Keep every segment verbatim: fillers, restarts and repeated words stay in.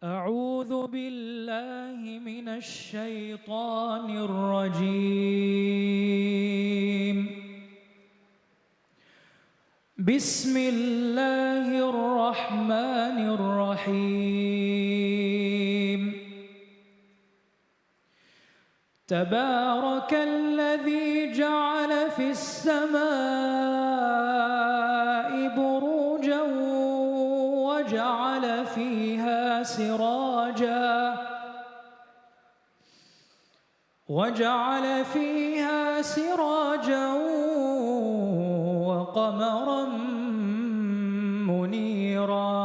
أعوذ بالله من الشيطان الرجيم. بسم الله الرحمن الرحيم. تبارك الذي جعل في السماء بروجا وجعل فيها سراجا، وجعل فيها سراجا وقمرا منيرا.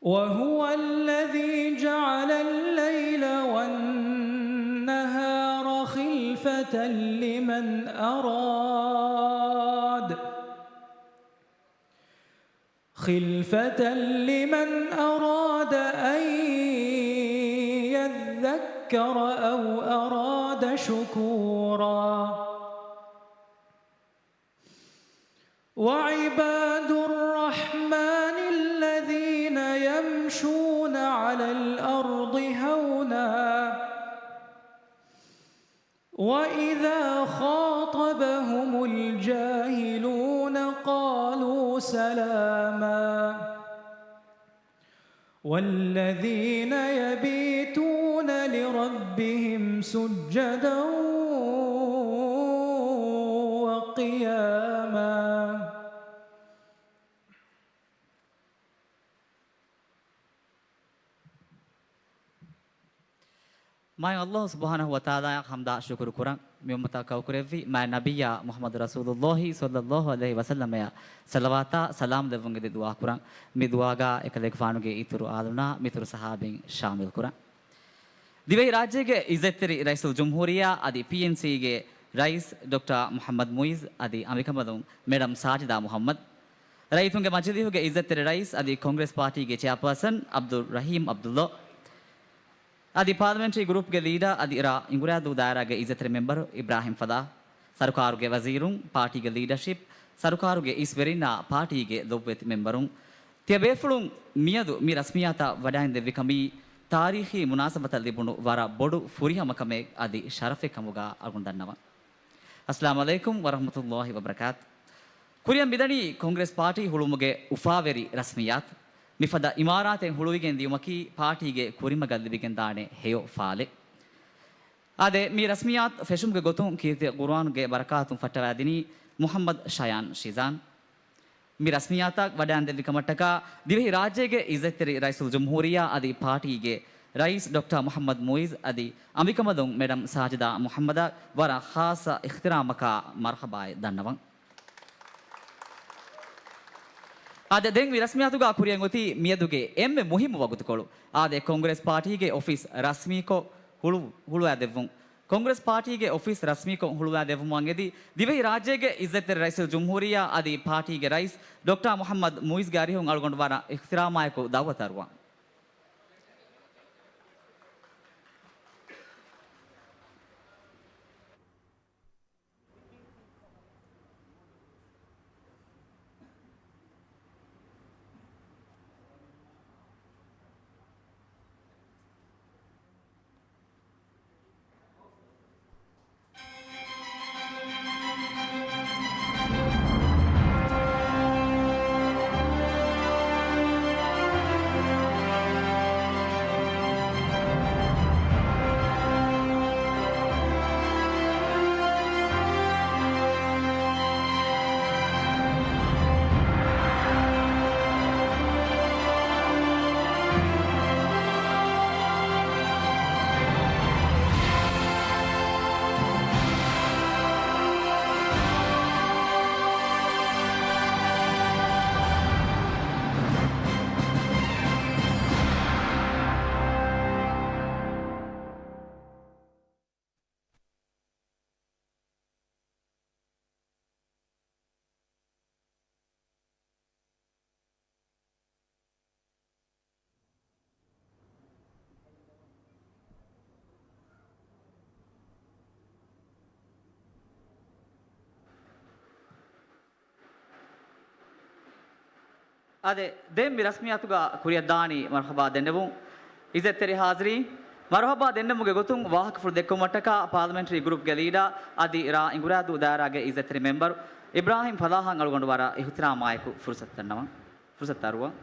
وهو الذي جعل الليل والنهار خلفة لمن أراد، خلفة لمن أراد أن يذكر أو أراد شكورا. وعباد الرحمن الذين يمشون على الأرض هونا، وإذا خاطبهم الجاهلون قالوا سلاما. والذين يبيتون لربهم سجدا وقياما. މާތް ﷲ ސުބްޙާނަހޫ ވަތަޢާލާއަށް ޙަމްދާ ޝުކުރު ކުރަން، މި އުއްމަތަށް ކައުކުރެއްވި މާތް ނަބިއްޔާ މުޙައްމަދު ރަސޫލުﷲ ޞައްލަﷲ ޢަލައިހި ވަސައްލަމައަށް ޞަލަވާތާ ސަލާމް ލެއްވުން އެދި ދުޢާ ކުރަން. މި ދުޢާގަ އެކަލޭގެފާނުގެ އިތުރު އާލުންނާ މިތުރު ޞަޙާބީން ޝާމިލް ކުރަން. ދިވެހިރާއްޖޭގެ އިއްޒަތްތެރި ރައީސުލްޖުމްހޫރިއްޔާ އަދި ޕީއެންސީގެ ރައީސް ޑޮކްޓަރ މުޙައްމަދު މުޢިއްޒު އަދި އަނބިކަނބަލުން މެޑަމް ސާޖިދާ މުޙައްމަދު، ރައްޔިތުންގެ މަޖިލީހުގެ އިއްޒަތްތެރި ރައީސް އަދި ކޮންގްރެސް ޕާޓީގެ ޗެއާޕާސަން ޢަބްދުއްރަޙީމް ޢަބްދުއްލާ، އަދި ޕާލަމެންޓްރީ ގްރޫޕްގެ ލީޑާ އަދި ރ. އިނގުރާދޫ ދާއިރާގެ އިއްޒަތްތެރި މެމްބަރު އިބްރާހިމް ފަލާޙް، ސަރުކާރުގެ ވަޒީރުން، ޕާޓީގެ ލީޑަޝިޕް، ސަރުކާރުގެ އިސްވެރިންނާ ޕާޓީގެ ލޮބުވެތި މެމްބަރުން، ތިޔަބޭފުޅުން މިއަދު މި ރަސްމިއްޔާތަށް ވަޑައިންދެއްވިކަމީ ތާރީޚީ މުނާސަބަތަށް ލިބުނު ވަރަށް ބޮޑު ފުރިހަމަކަމެއް އަދި ޝަރަފެއް ކަމުގަ އަޅުގަނޑު ދަންނަވަން. އައްސަލާމު ޢަލައިކުމް ވަރަޙްމަތުﷲި ވަބަރަކާތު. ކުރިއަށް މިދަނީ ކޮންގްރެސް ޕާޓީ ހުޅުވުމުގެ އުފާވެރި ރަސްމިއްޔާތު. މިފަދަ އިމާރާތެއް ހުޅުވިގެން ދިޔުމަކީ ޕާޓީގެ ކުރިމަގަށް ލިބިގެންދާނެ ހެޔޮ ފާލެއް. އާދެ، މި ރަސްމިއްޔާތު ފެށުމުގެ ގޮތުން ކީރިތި ޤުރުއާނުގެ ބަރަކާތުން ފައްޓަވައިދިނީ މުޙައްމަދު ޝަޔާން ޝިޒާން. މި ރަސްމިއްޔާތަށް ވަޑައިންދެއްވި ކަމަށްޓަކާ ދިވެހިރާއްޖޭގެ އިއްޒަތްތެރި ރައީސުލްޖުމްހޫރިއްޔާ އަދި ޕާޓީގެ ރައީސް ޑޮކްޓަރ މުޙައްމަދު މުޢިއްޒު އަދި އަނބިކަނބަލުން މެޑަމް ސާޖިދާ މުޙައްމަދަށް ވަރަށް ޚާއްޞަ އިޙްތިރާމަކާ މަރުޙަބާއެއް ދަންނަވަން. އާދެ، ދެން މި ރަސްމިއްޔާތުގަ ކުރިއަށް އޮތީ މިއަދުގެ އެންމެ މުހިއްމު ވަގުތުކޮޅު. އާދެ، ކޮންގްރެސް ޕާޓީގެ އޮފީސް ރަސްމީކޮށް ހުޅު-، ހުޅުވައިދެއްވުން. ކޮންގްރެސް ޕާޓީގެ އޮފީސް ރަސްމީކޮށް ހުޅުވައިދެއްވުމަށް އެދި، ދިވެހިރާއްޖޭގެ އިއްޒަތްތެރި ރައީސުލްޖުމްހޫރިއްޔާ އަދި ޕާޓީގެ ރައީސް ޑޮކްޓަރ މުޙައްމަދު މުޢިއްޒުގެ އަރިހުން އަޅުގަނޑު ވަރަށް އިޙްތިރާމާއެކު ދަޢުވަތު އަރުވަން. އާދެ، ދެން މި ރަސްމިއްޔާތުގަ ކުރިއަށްދާނީ މަރުޙަބާ ދެންނެވުން. ޢިއްޒަތްތެރި ޙާޟިރީން، މަރުޙަބާ ދެންނެވުމުގެ ގޮތުން ވާހަކަފުޅު ދެއްކުމަށްޓަކާ ޕާލަމެންޓްރީ ގްރޫޕްގެ ލީޑާ އަދި ރ. އިނގުރާދޫ ދާއިރާގެ ޢިއްޒަތްތެރި މެމްބަރު އިބްރާހިމް ފަލާޙަށް އަޅުގަނޑު ވަރަށް އިޙްތިރާމާއެކު ފުރުޞަތު ދަންނަވަން. ފުރުޞަތު އަރުވަން.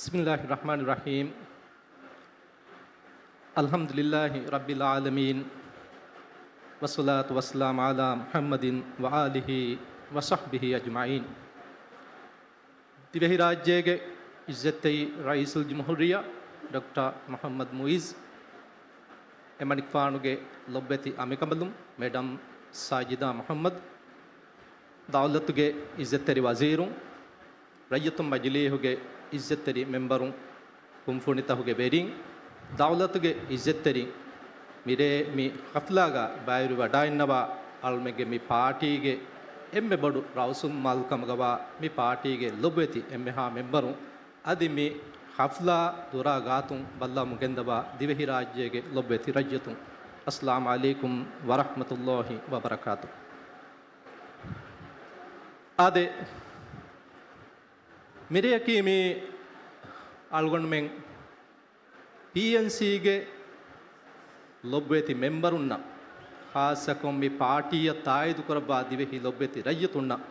بسم الله الرحمن الرحيم. الحمد لله رب العالمين. والصلاة والسلام على محمد وآله وصحبه أجمعين. ދިވެހިރާއްޖޭގެ ޢިއްޒަތްތެރި ރައީސުލްޖުމްހޫރިއްޔާ ޑޮކްޓަރ މުޙައްމަދު މުޢިއްޒު، އެމަނިކުފާނުގެ ލޮބުވެތި އަނބިކަނބަލުން މެޑަމް ސާޖިދާ މުޙައްމަދު، ދައުލަތުގެ ޢިއްޒަތްތެރި ވަޒީރުން، ރައްޔިތުން މަޖިލީހުގެ ޢިއްޒަތްތެރި މެމްބަރުން، ކުންފުނިތަކުގެ ވެރިން، ދައުލަތުގެ ޢިއްޒަތްތެރިން، މިރޭ މި ޙަފްލާގަ ބައިވެރިވަޑައިންނަވާ އަޅުމެންގެ މި ޕާޓީގެ އެންމެ ބޮޑު ރައުސުލްމާލު ކަމުގަވާ މި ޕާޓީގެ ލޮބުވެތި އެންމެހާ މެމްބަރުން، އަދި މި ޙަފްލާ ދުރާ ގާތުން ބައްލަވަމުން ގެންދަވާ ދިވެހިރާއްޖޭގެ ލޮބުވެތި ރައްޔިތުން، އައްސަލާމު ޢަލައިކުމް ވަރަޙްމަތުﷲި ވަބަރަކާތު. އާދެ، މިރެއަކީ މި އަޅުގަނޑުމެން ޕީއެންސީގެ ލޮބުވެތި މެމްބަރުންނަށް، ޚާއްޞަކޮށް މި ޕާޓީއަށް ތާއީދު ކުރައްވާ ދިވެހި ލޮބުވެތި ރައްޔިތުންނަށް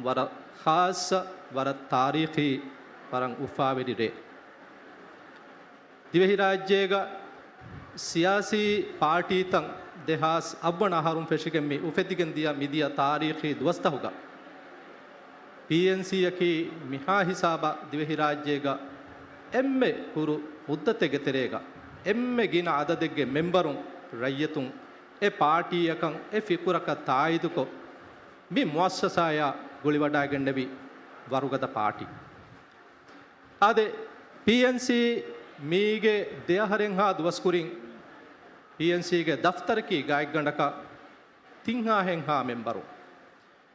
ވަރަށް ޚާއްޞަ، ވަރަށް ތާރީޚީ، ވަރަށް އުފާވެރި ރޭ. ދިވެހިރާއްޖޭގަ ސިޔާސީ ޕާޓީތައް ދެހާސް އަށްވަނަ އަހަރުން ފެށިގެން މި އުފެދިގެން ދިޔަ މިދިޔަ ތާރީޚީ ދުވަސްތަކުގަ، ޕީއެންސީއަކީ މިހާ ހިސާބަށް ދިވެހިރާއްޖޭގަ އެންމެ ކުރު މުއްދަތެއްގެ ތެރޭގަ އެންމެ ގިނަ އަދަދެއްގެ މެމްބަރުން ރައްޔިތުން އެ ޕާޓީއަކަށް އެ ފިކުރަކަށް ތާއީދުކޮށް، މި މުއައްސަސާޔާ ގުޅިވަޑައިގެންނެވި ވަރުގަދަ ޕާޓީ. އާދެ، ޕީއެންސީ މީގެ ދެއަހަރެއްހާ ދުވަސްކުރިން ޕީއެންސީގެ ދަފްތަރަކީ ގާތްގަނޑަކަށް ތިންހާހެއްހާ މެމްބަރު.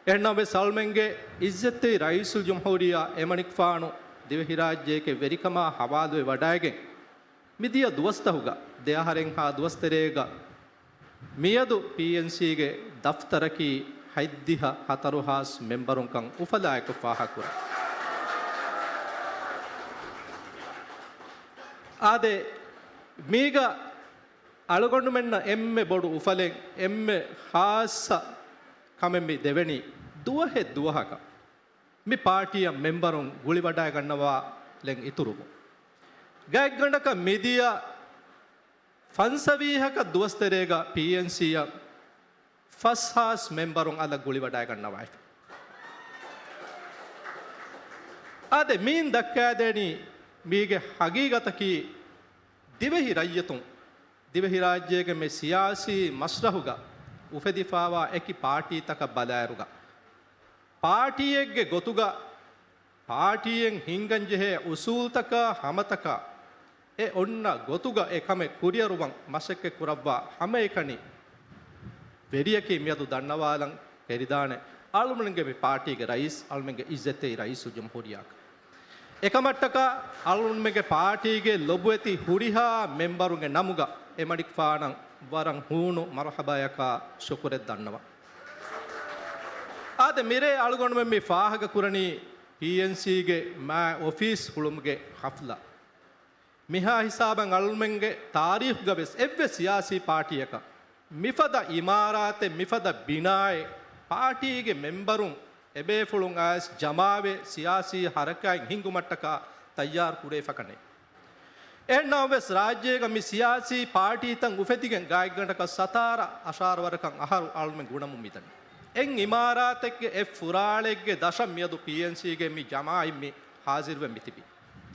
އެހެންނަމަވެސް އަޅުމެންގެ ޢިއްޒަތްތެރި ރައީސުލްޖުމްހޫރިއްޔާ އެމަނިކުފާނު ދިވެހިރާއްޖޭގެ ވެރިކަމާ ހަވާލުވެވަޑައިގެން، މިދިޔަ ދުވަސްތަކުގަ ދެއަހަރެއްހާ ދުވަސްތެރޭގަ މިއަދު ޕީއެންސީގެ ދަފްތަރަކީ ހަތްދިހަ ހަތަރުހާސް މެމްބަރުންކަން އުފަލާއެކު ފާހަގަކުރަން. އާދެ، މީގަ އަޅުގަނޑުމެންނަށް އެންމެ ބޮޑު އުފަލެއް، އެންމެ ޚާއްޞަ ކަމެއް މި ދެވެނީ ދުވަހެއް ދުވަހަކަށް މި ޕާޓީއަށް މެމްބަރުން ގުޅިވަޑައިގަންނަވާލެން އިތުރުވުން. ގާތްގަނޑަކަށް މިދިޔަ ފަންސަވީހަކަށް ދުވަސްތެރޭގަ ޕީއެންސީއަށް ފަސްހާސް މެމްބަރުން އަލަށް ގުޅިވަޑައިގަންނަވައިފި. އާދެ، މިއިން ދައްކާދޭނީ މީގެ ހަގީގަތަކީ ދިވެހި ރައްޔިތުން ދިވެހިރާއްޖޭގެ މި ސިޔާސީ މަސްރަހުގަ އުފެދިފާވާ އެކި ޕާޓީތަކަށް ބަލާއިރުގަ، ޕާޓީއެއްގެ ގޮތުގަ ޕާޓީއެއް ހިންގަންޖެހޭ އުސޫލްތަކާ ހަމަތަކާ އެ އޮންނަ ގޮތުގަ އެ ކަމެއް ކުރިއަރުވަން މަސައްކަތް ކުރައްވާ ހަމައެކަނި ވެރިޔަކީ މިއަދު ދަންނަވާލަން ކެރިދާނެ އަޅުމެންގެ މި ޕާޓީގެ ރައީސް، އަޅުމެންގެ ޢިއްޒަތްތެރި ރައީސުލްޖުމްހޫރިއްޔާ. އެކަމަށްޓަކާ އަޅުމެންގެ ޕާޓީގެ ލޮބުވެތި ހުރިހާ މެމްބަރުންގެ ނަމުގަ އެމަނިކުފާނަށް ވަރަށް ހޫނު މަރުޙަބާޔަކާ ޝުކުރެއް ދަންނަވަން. އާދެ، މިރޭ އަޅުގަނޑުމެން މި ފާހަގަކުރަނީ ޕީއެންސީގެ މާތް އޮފީސް ހުޅުމުގެ ހަފްލާ. މިހާ ހިސާބަށް އަޅުމެންގެ ތާރީޚުގަވެސް އެއްވެސް ސިޔާސީ ޕާޓީއަކަށް މިފަދަ އިމާރާތެއް، މިފަދަ ބިނާއެއް ޕާޓީގެ މެމްބަރުން އެބޭފުޅުން އައިސް ޖަމާވެ ސިޔާސީ ހަރަކާތް ހިންގުމަށްޓަކާ ތައްޔާރު ކުރެވިފަކަނެ. އެހެންނަމަވެސް ރާއްޖޭގަ މި ސިޔާސީ ޕާޓީތައް އުފެދިގެން ގާތްގަނޑަކަށް ސަތާރަ އަށާރަ ވަރަކަށް އަހަރު އަޅުމެން ގުނަމުން މިދަނީ. އެއް އިމާރާތެއްގެ އެއް ފުރާޅެއްގެ ދަށަށް މިއަދު ޕީއެންސީގެ މި ޖަމާއިން މި ހާޒިރުވެ މިތިބީ.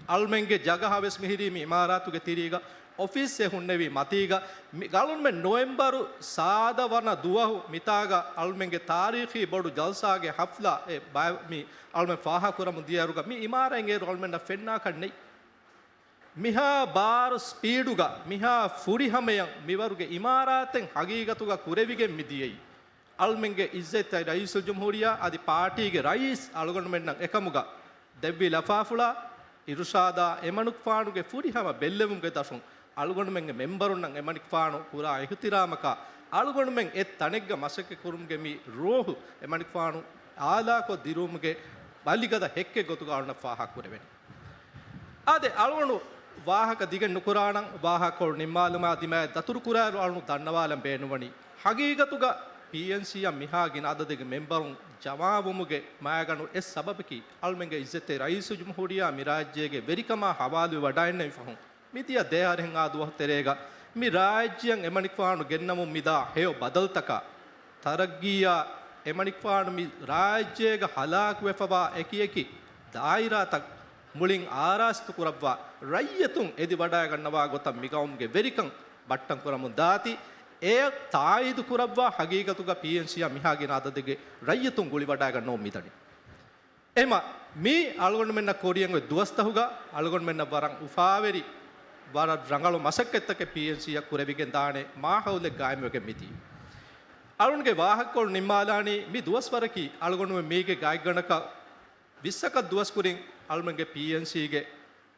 އަޅުމެންގެ ޖަގަހަވެސް މިހިރީ މި އިމާރާތުގެ ތިރީގަ، އޮފީސްއެއް ހުންނެވީ މަތީގަ، މި އަޅުމެން ނޮވެމްބަރު ސާދަ ވަނަ ދުވަހު މިތާގަ އަޅުމެންގެ ތާރީޚީ ބޮޑު ޖަލްސާގެ ހަފްލާ އެ ބައި-، މި އަޅުމެން ފާހަގަކުރަމުން ދިޔައިރުގަ މި އިމާރާތް އޭރު އަޅުމެންނަށް ފެންނާކަށް ނެތް. މިހާ ބާރު ސްޕީޑުގަ، މިހާ ފުރިހަމަޔަށް މިވަރުގެ އިމާރާތެއް ހަގީގަތުގަ ކުރެވިގެން މި ދިޔައީ. އަޅުމެންގެ ޢިއްޒަތްތެރި ރައީސުލްޖުމްހޫރިއްޔާ އަދި ޕާޓީގެ ރައީސް އަޅުގަނޑުމެންނަށް އެކަމުގަ ދެއްވި ލަފާފުޅާ އިރުޝާދާ އެމަނިކުފާނުގެ ފުރިހަމަ ބެއްލެވުމުގެ ދަށުން އަޅުގަނޑުމެންގެ މެމްބަރުންނަށް އެމަނިކުފާނު ކުރާ އިޙްތިރާމަކާ، އަޅުގަނޑުމެން އެ ތަނެއްގަ މަސައްކަތް ކުރުމުގެ މި ރޫޙު އެމަނިކުފާނު އާލާކޮށް ދިރުވުމުގެ ބަލިގަދަ ހެއްކެއް ގޮތުގަ އަޅުންނަށް ފާހަގަ ކުރެވެނީ. އާދެ، އަޅުގަނޑު ވާހަކަ ދިގެއް ނުކުރާނަން، ވާހަކަކޮޅު ނިންމާލުމާ ދިމާއަށް ދަތުރުކުރާއިރު އަޅުން ދަންނަވާލަން ބޭނުންވަނީ، ޙަޤީޤަތުގަ ޕީއެންސީއަށް މިހާ ގިނަ އަދަދެއްގެ މެމްބަރުން ޖަމާވުމުގެ މައިގަނޑު އެއް ސަބަބަކީ، އަޅުމެންގެ އިއްޒަތްތެރި ރައީސުލްޖުމްހޫރިއްޔާ މި ރާއްޖޭގެ ވެރިކަމާ ޙަވާލުވެވަޑައިގަންނަވި ފަހުން، މިދިޔަ ދެއަހަރެއްހާ ދުވަހު ތެރޭގަ މި ރާއްޖެއަށް އެމަނިކުފާނު ގެންނަމުން މިދާ ހެޔޮ ބަދަލުތަކާ، ތަރައްގީއާ އެމަނިކުފާނު މި ރާއްޖޭގަ ހަލާކުވެފަވާ އެކިއެކި ދާއިރާތައް މުޅިން އާރާސްތު ކުރައްވާ، ރައްޔިތުން އެދިވަޑައިގަންނަވާ ގޮތަށް މިގައުމުގެ ވެރިކަން ބައްޓަން ކުރަމުން ދާތީ، އެއަށް ތާއީދު ކުރައްވާ ޙަޤީޤަތުގަ ޕީއެންސީއަށް މިހާ ގިނަ އަދަދެއްގެ ރައްޔިތުން ގުޅިވަޑައިގަންނަވަން މިދަނީ. އެހެމަ މީ އަޅުގަނޑުމެންނަށް ކުރިއަށް އޮތް ދުވަސްތަހުގަ އަޅުގަނޑުމެންނަށް ވަރަށް އުފާވެރި، ވަރަށް ރަނގަޅު މަސައްކަތްތަކެއް ޕީއެންސީއަށް ކުރެވިގެން ދާނެ މާހައުލެއް ގާއިމްވެގެން މިދީ. އަޅުންގެ ވާހަކަކޮޅު ނިންމާލާނީ މި ދުވަސްވަރަކީ އަޅުގަނޑުމެން މީގެ ގާތްގަނޑަކަށް ވިއްސަކަށް ދުވަސް ކުރިން އަޅުމެންގެ ޕީއެންސީގެ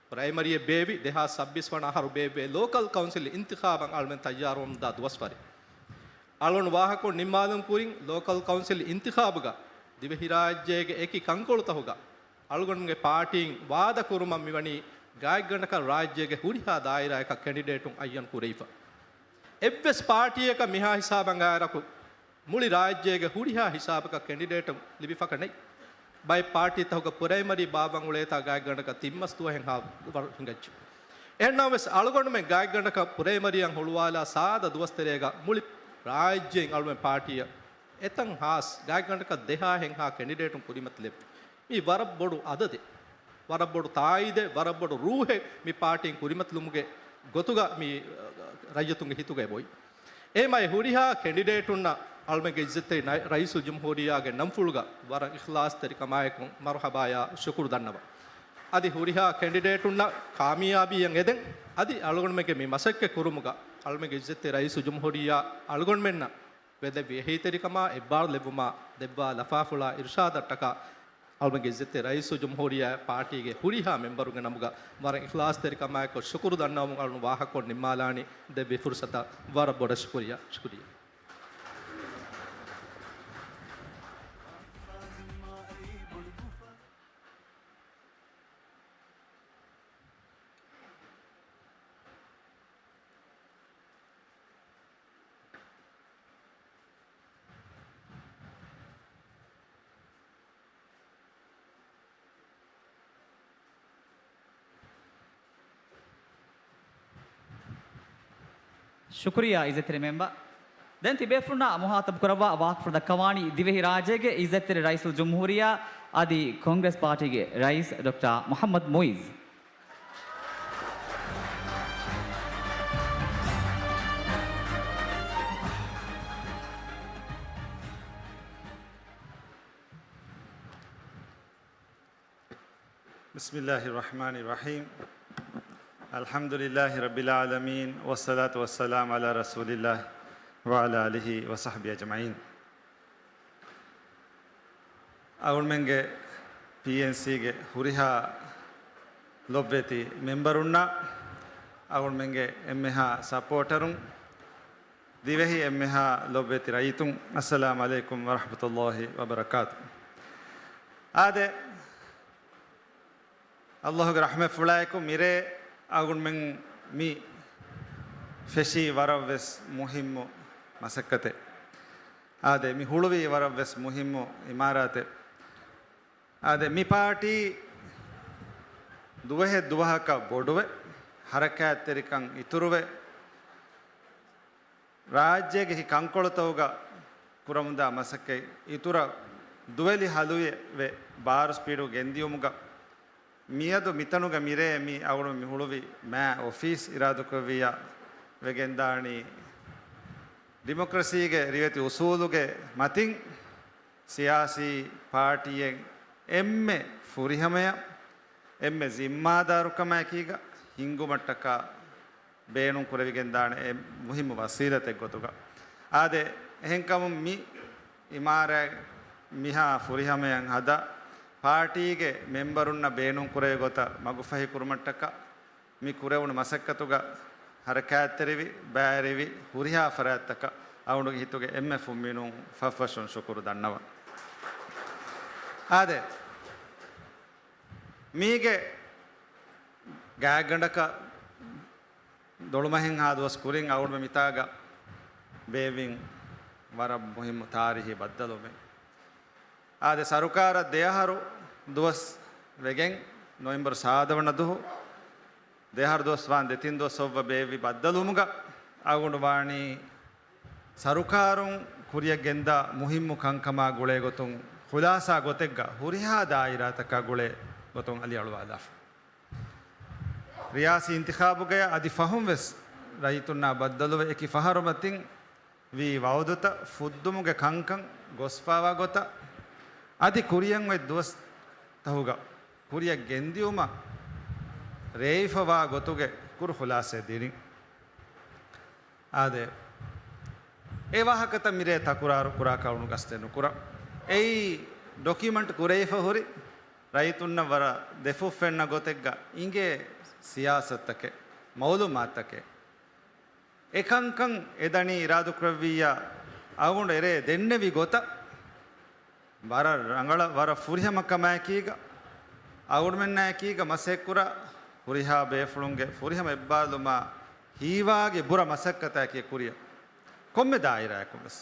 ޕްރައިމަރީއެއް ބޭއްވި ދެހާސް ސައްބީސް ވަނަ އަހަރު ބޭއްވޭ ލޯކަލް ކައުންސިލް އިންތިޚާބަށް އަޅުމެން ތައްޔާރުވަމުންދާ ދުވަސްވަރެއް. އަޅުން ވާހަކަކޮޅު ނިންމާލުން ކުރިން ލޯކަލް ކައުންސިލް އިންތިޚާބުގަ ދިވެހިރާއްޖޭގެ އެކި ކަންކޮޅުތަހުގަ އަޅުގަނޑުގެ ޕާޓީން ވާދަ ކުރުމަށް މިވަނީ ގާތްގަނޑަކަށް ރާއްޖޭގެ ހުރިހާ ދާއިރާއަކަށް ކެނޑިޑޭޓުން އައްޔަން ކުރެވިފަ. އެއްވެސް ޕާޓީއަކަށް މިހާ ހިސާބަށް އައިރަކު، މުޅި ރާއްޖޭގެ ހުރިހާ ހިސާބަކަށް ކެނޑިޑޭޓުން ލިބިފަކަށް ނެތް. ބައެއް ޕާޓީތަހުގަ ޕްރައިމަރީ ބާއްވަން އުޅޭތާ ގާތްގަނޑަކަށް ތިން މަސް ދުވަހެއްހާ ވަރު ހިނގައްޖެ. އެހެންނަމަވެސް، އަޅުގަނޑުމެން ގާތްގަނޑަކަށް ޕްރައިމަރީއަށް ހުޅުވާލާ ސާދަ ދުވަސްތެރޭގަ މުޅި ރާއްޖެއިން އަޅުމެން ޕާޓީއަށް އެތަން ހާސް ގާތްގަނޑަކަށް ދެހާހެއްހާ ކެނޑިޑޭޓުން ކުރިމަތިލެއްވި. މީ ވަރަށް ބޮޑު އަދަދެއް. ވަރަށް ބޮޑު ތާއީދެއް، ވަރަށް ބޮޑު ރޫހެއް މި ޕާޓީން ކުރިމަތިލުމުގެ ގޮތުގަ މި، އަ، ރައްޔިތުންގެ ހިތުގައި ބޮއި. އެހެމަ އެ ހުރިހާ ކެނޑިޑޭޓުންނަށް އަޅުމެންގެ އިއްޒަތްތެރި ނައި-، ރައީސުލްޖުމްހޫރިއްޔާގެ ނަންފުޅުގަ ވަރަށް އިޚްލާޞްތެރިކަމާއެކު މަރުޙަބާޔާ ޝުކުރު ދަންނަވަން. އަދި ހުރިހާ ކެނޑިޑޭޓުންނަށް ކާމިޔާބީއަށް އެދެން، އަދި އަޅުގަނޑުމެންގެ މި މަސައްކަތް ކުރުމުގަ އަޅުމެންގެ އިއްޒަތްތެރި ރައީސުލްޖުމްހޫރިއްޔާ އަޅުގަނޑުމެންނަށް ވެދެއްވި އެހީތެރިކަމާ އެއްބާރުލެއްވުމާ ދެއްވާ ލަފާފުޅާ އިރުޝާދަށްޓަކާ އަޅުމެންގެ އިއްޒަތްތެރި ރައީސުލްޖުމްހޫރިއްޔާ ޕާޓީގެ ހުރިހާ މެމްބަރުންގެ ނަމުގަ ވަރަށް އިޚްލާޞްތެރިކަމާއެކު ޝުކުރު ދަންނަވަމުން އަޅުން ވާހަކަކޮޅު ނިންމާލާނީ. ދެއްވި ފުރުޞަތަށް ވަރަށް ބޮޑަށް ޝުކުރިއްޔާ. ޝުކުރިއްޔާ. ޝުކުރިއްޔާ އިއްޒަތްތެރި މެމްބަރ. ދެން ތިބޭފުޅުންނާ މުހާތަބު ކުރައްވާ ވާހަކަފުޅު ދައްކަވާނީ ދިވެހި ރާއްޖޭގެ އިއްޒަތްތެރި ރައީސުލްޖުމްހޫރިއްޔާ އަދި ކޮންގްރެސް ޕާޓީގެ ރައީސް ޑޮކްޓަރ މުޙައްމަދު މުއިއްޒު. بسم الله الرحمن الرحيم. الحمد لله رب العالمين، والصلاة والسلام على رسول الله وعلى آله وصحبه أجمعين. އަޅުމެންގެ ޕީއެންސީގެ ހުރިހާ ލޮބްވެތި މެމްބަރުންނާ، އަޅުމެންގެ އެންމެހާ ސަޕޯޓަރުން، ދިވެހި އެންމެހާ ލޮބްވެތި ރައްޔިތުން، އައްސަލާމު ޢަލައިކުމް ވަރަޙްމަތުﷲި ވަބަރަކާތު. އާދެ، ﷲގެ ރަޙްމަތްފުޅާއެކު މިރޭ އަޅުގަނޑުމެން މި ފެށީ ވަރަށްވެސް މުހިއްމު މަސައްކަތެއް. އާދެ، މި ހުޅުވީ ވަރަށްވެސް މުހިއްމު އިމާރާތެއް. އާދެ، މި ޕާޓީ ދުވަހެއް ދުވަހަކަށް ބޮޑުވެ، ހަރަކާތްތެރިކަން އިތުރުވެ، ރާއްޖޭގެ އެކި ކަންކޮޅުތަކުގަ ކުރަމުންދާ މަސައްކަތް އިތުރަށް ދުވެލި ހަލުވި ވެ ބާރު ސްޕީޑު ގެންދިޔުމުގަ މިއަދު މިތަނުގަ މިރޭ މި އަޅުގަނޑު މި ހުޅުވި މާ އޮފީސް އިރާދަކުރެއްވިއްޔާ ވެގެންދާނީ ޑިމޮކްރަސީގެ ރިވެތި އުސޫލުގެ މަތިން ސިޔާސީ ޕާޓީއެއް އެންމެ ފުރިހަމަޔަށް، އެންމެ ޒިންމާދާރުކަމާއެކީގަ ހިންގުމަށްޓަކާ ބޭނުން ކުރެވިގެންދާނެ އެއް މުހިއްމު ވަސީލަތެއް ގޮތުގަ. އާދެ، އެހެންކަމުން މި އިމާރާތް މިހާ ފުރިހަމަޔަށް ހަދާ، ޕާޓީގެ މެމްބަރުންނަށް ބޭނުންކުރޭ ގޮތަށް މަގުފަހި ކުރުމަށްޓަކާ މި ކުރެވުނު މަސައްކަތުގަ ހަރަކާތްތެރިވި، ބައިވެރިވި ހުރިހާ ފަރާތްތަކަށް އަޅުގަނޑުގެ ހިތުގެ އެންމެ ފުންމިނުން ފަށްފަށުން ޝުކުރު ދަންނަވަން. އާދެ، މީގެ ގާތްގަނޑަކަށް ދޮޅުމަހެއްހާ ދުވަސް ކުރިން އަޅުގަނޑުމެން މިތާގަ ބޭއްވިން ވަރަށް މުހިއްމު ތާރީހީ ބައްދަލުވުމެއް. އާދެ، ސަރުކާރަށް ދެއަހަރު ދުވަސް ވެގެން ނޮވެމްބަރު ސާދަ ވަނަ ދުހު، ދެއަހަރު ދުވަސް ވާން ދެތިން ދުވަސް އޮއްވަ ބޭއްވި ބައްދަލުވުމުގަ އަޅުގަނޑު ވާނީ ސަރުކާރުން ކުރިއަށް ގެންދާ މުހިއްމު ކަންކަމާ ގުޅޭ ގޮތުން ޚުލާސާ ގޮތެއްގަ ހުރިހާ ދާއިރާތަކާ ގުޅޭ ގޮތުން އަލިއަޅުވާލާފަ. ރިޔާސީ އިންތިޚާބުގަޔަށް އަދި ފަހުން ވެސް ރައްޔިތުންނާ ބައްދަލުވެ އެކި ފަހަރު މަތިން ވީ ވައުދުތައް ފުއްދުމުގެ ކަންކަން ގޮސްފާވާ ގޮތަށް އަދި ކުރިއަށް އޮތް ދުވަސްތަހުގަ ކުރިއަށް ގެންދިއުމަށް ރޭވިފަވާ ގޮތުގެ ކުރު ޚުލާސައެއް ދިނީ. އާދެ، އެ ވާހަކަތައް މިރޭ ތަކުރާރު ކުރާ ކަމުން ގަސްތެއް ނުކުރަން. އެއީ ޑޮކިއުމަންޓް ކުރެވިފަ ހުރި ރައްޔިތުންނަށް ވަރަށް ދެފުށް ފެންނަ ގޮތެއްގަ އިނގޭ ސިޔާސަތުތަކެއް، މައުލޫމާތުތަކެއް. އެކަންކަން އެދަނީ އިރާދަކުރެއްވިއްޔާ އަޅުގަނޑު އެރޭ ދެންނެވި ގޮތަށް ވަރަށް ރަނގަޅަށް، ވަރަށް ފުރިހަމަ ކަމާއެކީގަ، އަޅުގަނޑުމެންނާއެކީގަ މަސައްކުރާ ހުރިހާ ބޭފުޅުންގެ ފުރިހަމަ އެއްބާރުލުމާ ހީވާގި ބުރަ މަސައްކަތާއެކީ ކުރިއަށް ކޮންމެ ދާއިރާއަކުން ވެސް.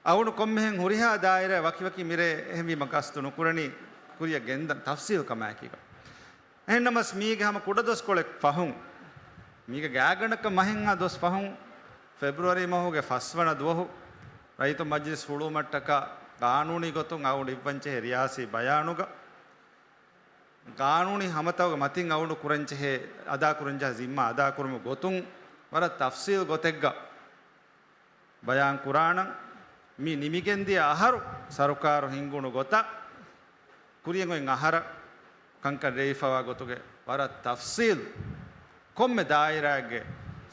އަޅުގަނޑު ކޮންމެހެން ހުރިހާ ދާއިރާ ވަކިވަކި މިރޭ އެހެންވީމަ ގަސްތު ނުކުރަނީ ކުރިއަށް ގެންދަން ތަފްސީލް ކަމާއެކީގަ. އެހެންނަމަސް މީގެ ހަމަ ކުޑަދުވަސްކޮޅެއް ފަހުން، މީގެ ގާތްގަނޑަކަށް މަހެއްހާ ދުވަސް ފަހުން، ފެބްރުއަރީ މަހުގެ ފަސްވަނަ ދުވަހު ރައްޔިތު މަޖިލިސް ހުޅުވުމަށްޓަކާ ގާނޫނީ ގޮތުން އަޅުގަނޑު އިއްވަންޖެހޭ ރިޔާސީ ބަޔާނުގަ، ގާނޫނީ ހަމަތައުގެ މަތިން އަޅުގަނޑު ކުރަންޖެހޭ، އަދާކުރަންޖެހޭ ޒިންމާ އަދާކުރުމުގެ ގޮތުން ވަރަށް ތަފްސީލް ގޮތެއްގަ ބަޔާން ކުރާނަން. މި ނިމިގެންދިޔަ އަހަރު ސަރުކާރު ހިންގުނު ގޮތަށް، ކުރިއަށް އޮތް އަހަރަށް ކަންކަން ރޭވިފަވާ ގޮތުގެ ވަރަށް ތަފްސީލް ކޮންމެ ދާއިރާއެއްގެ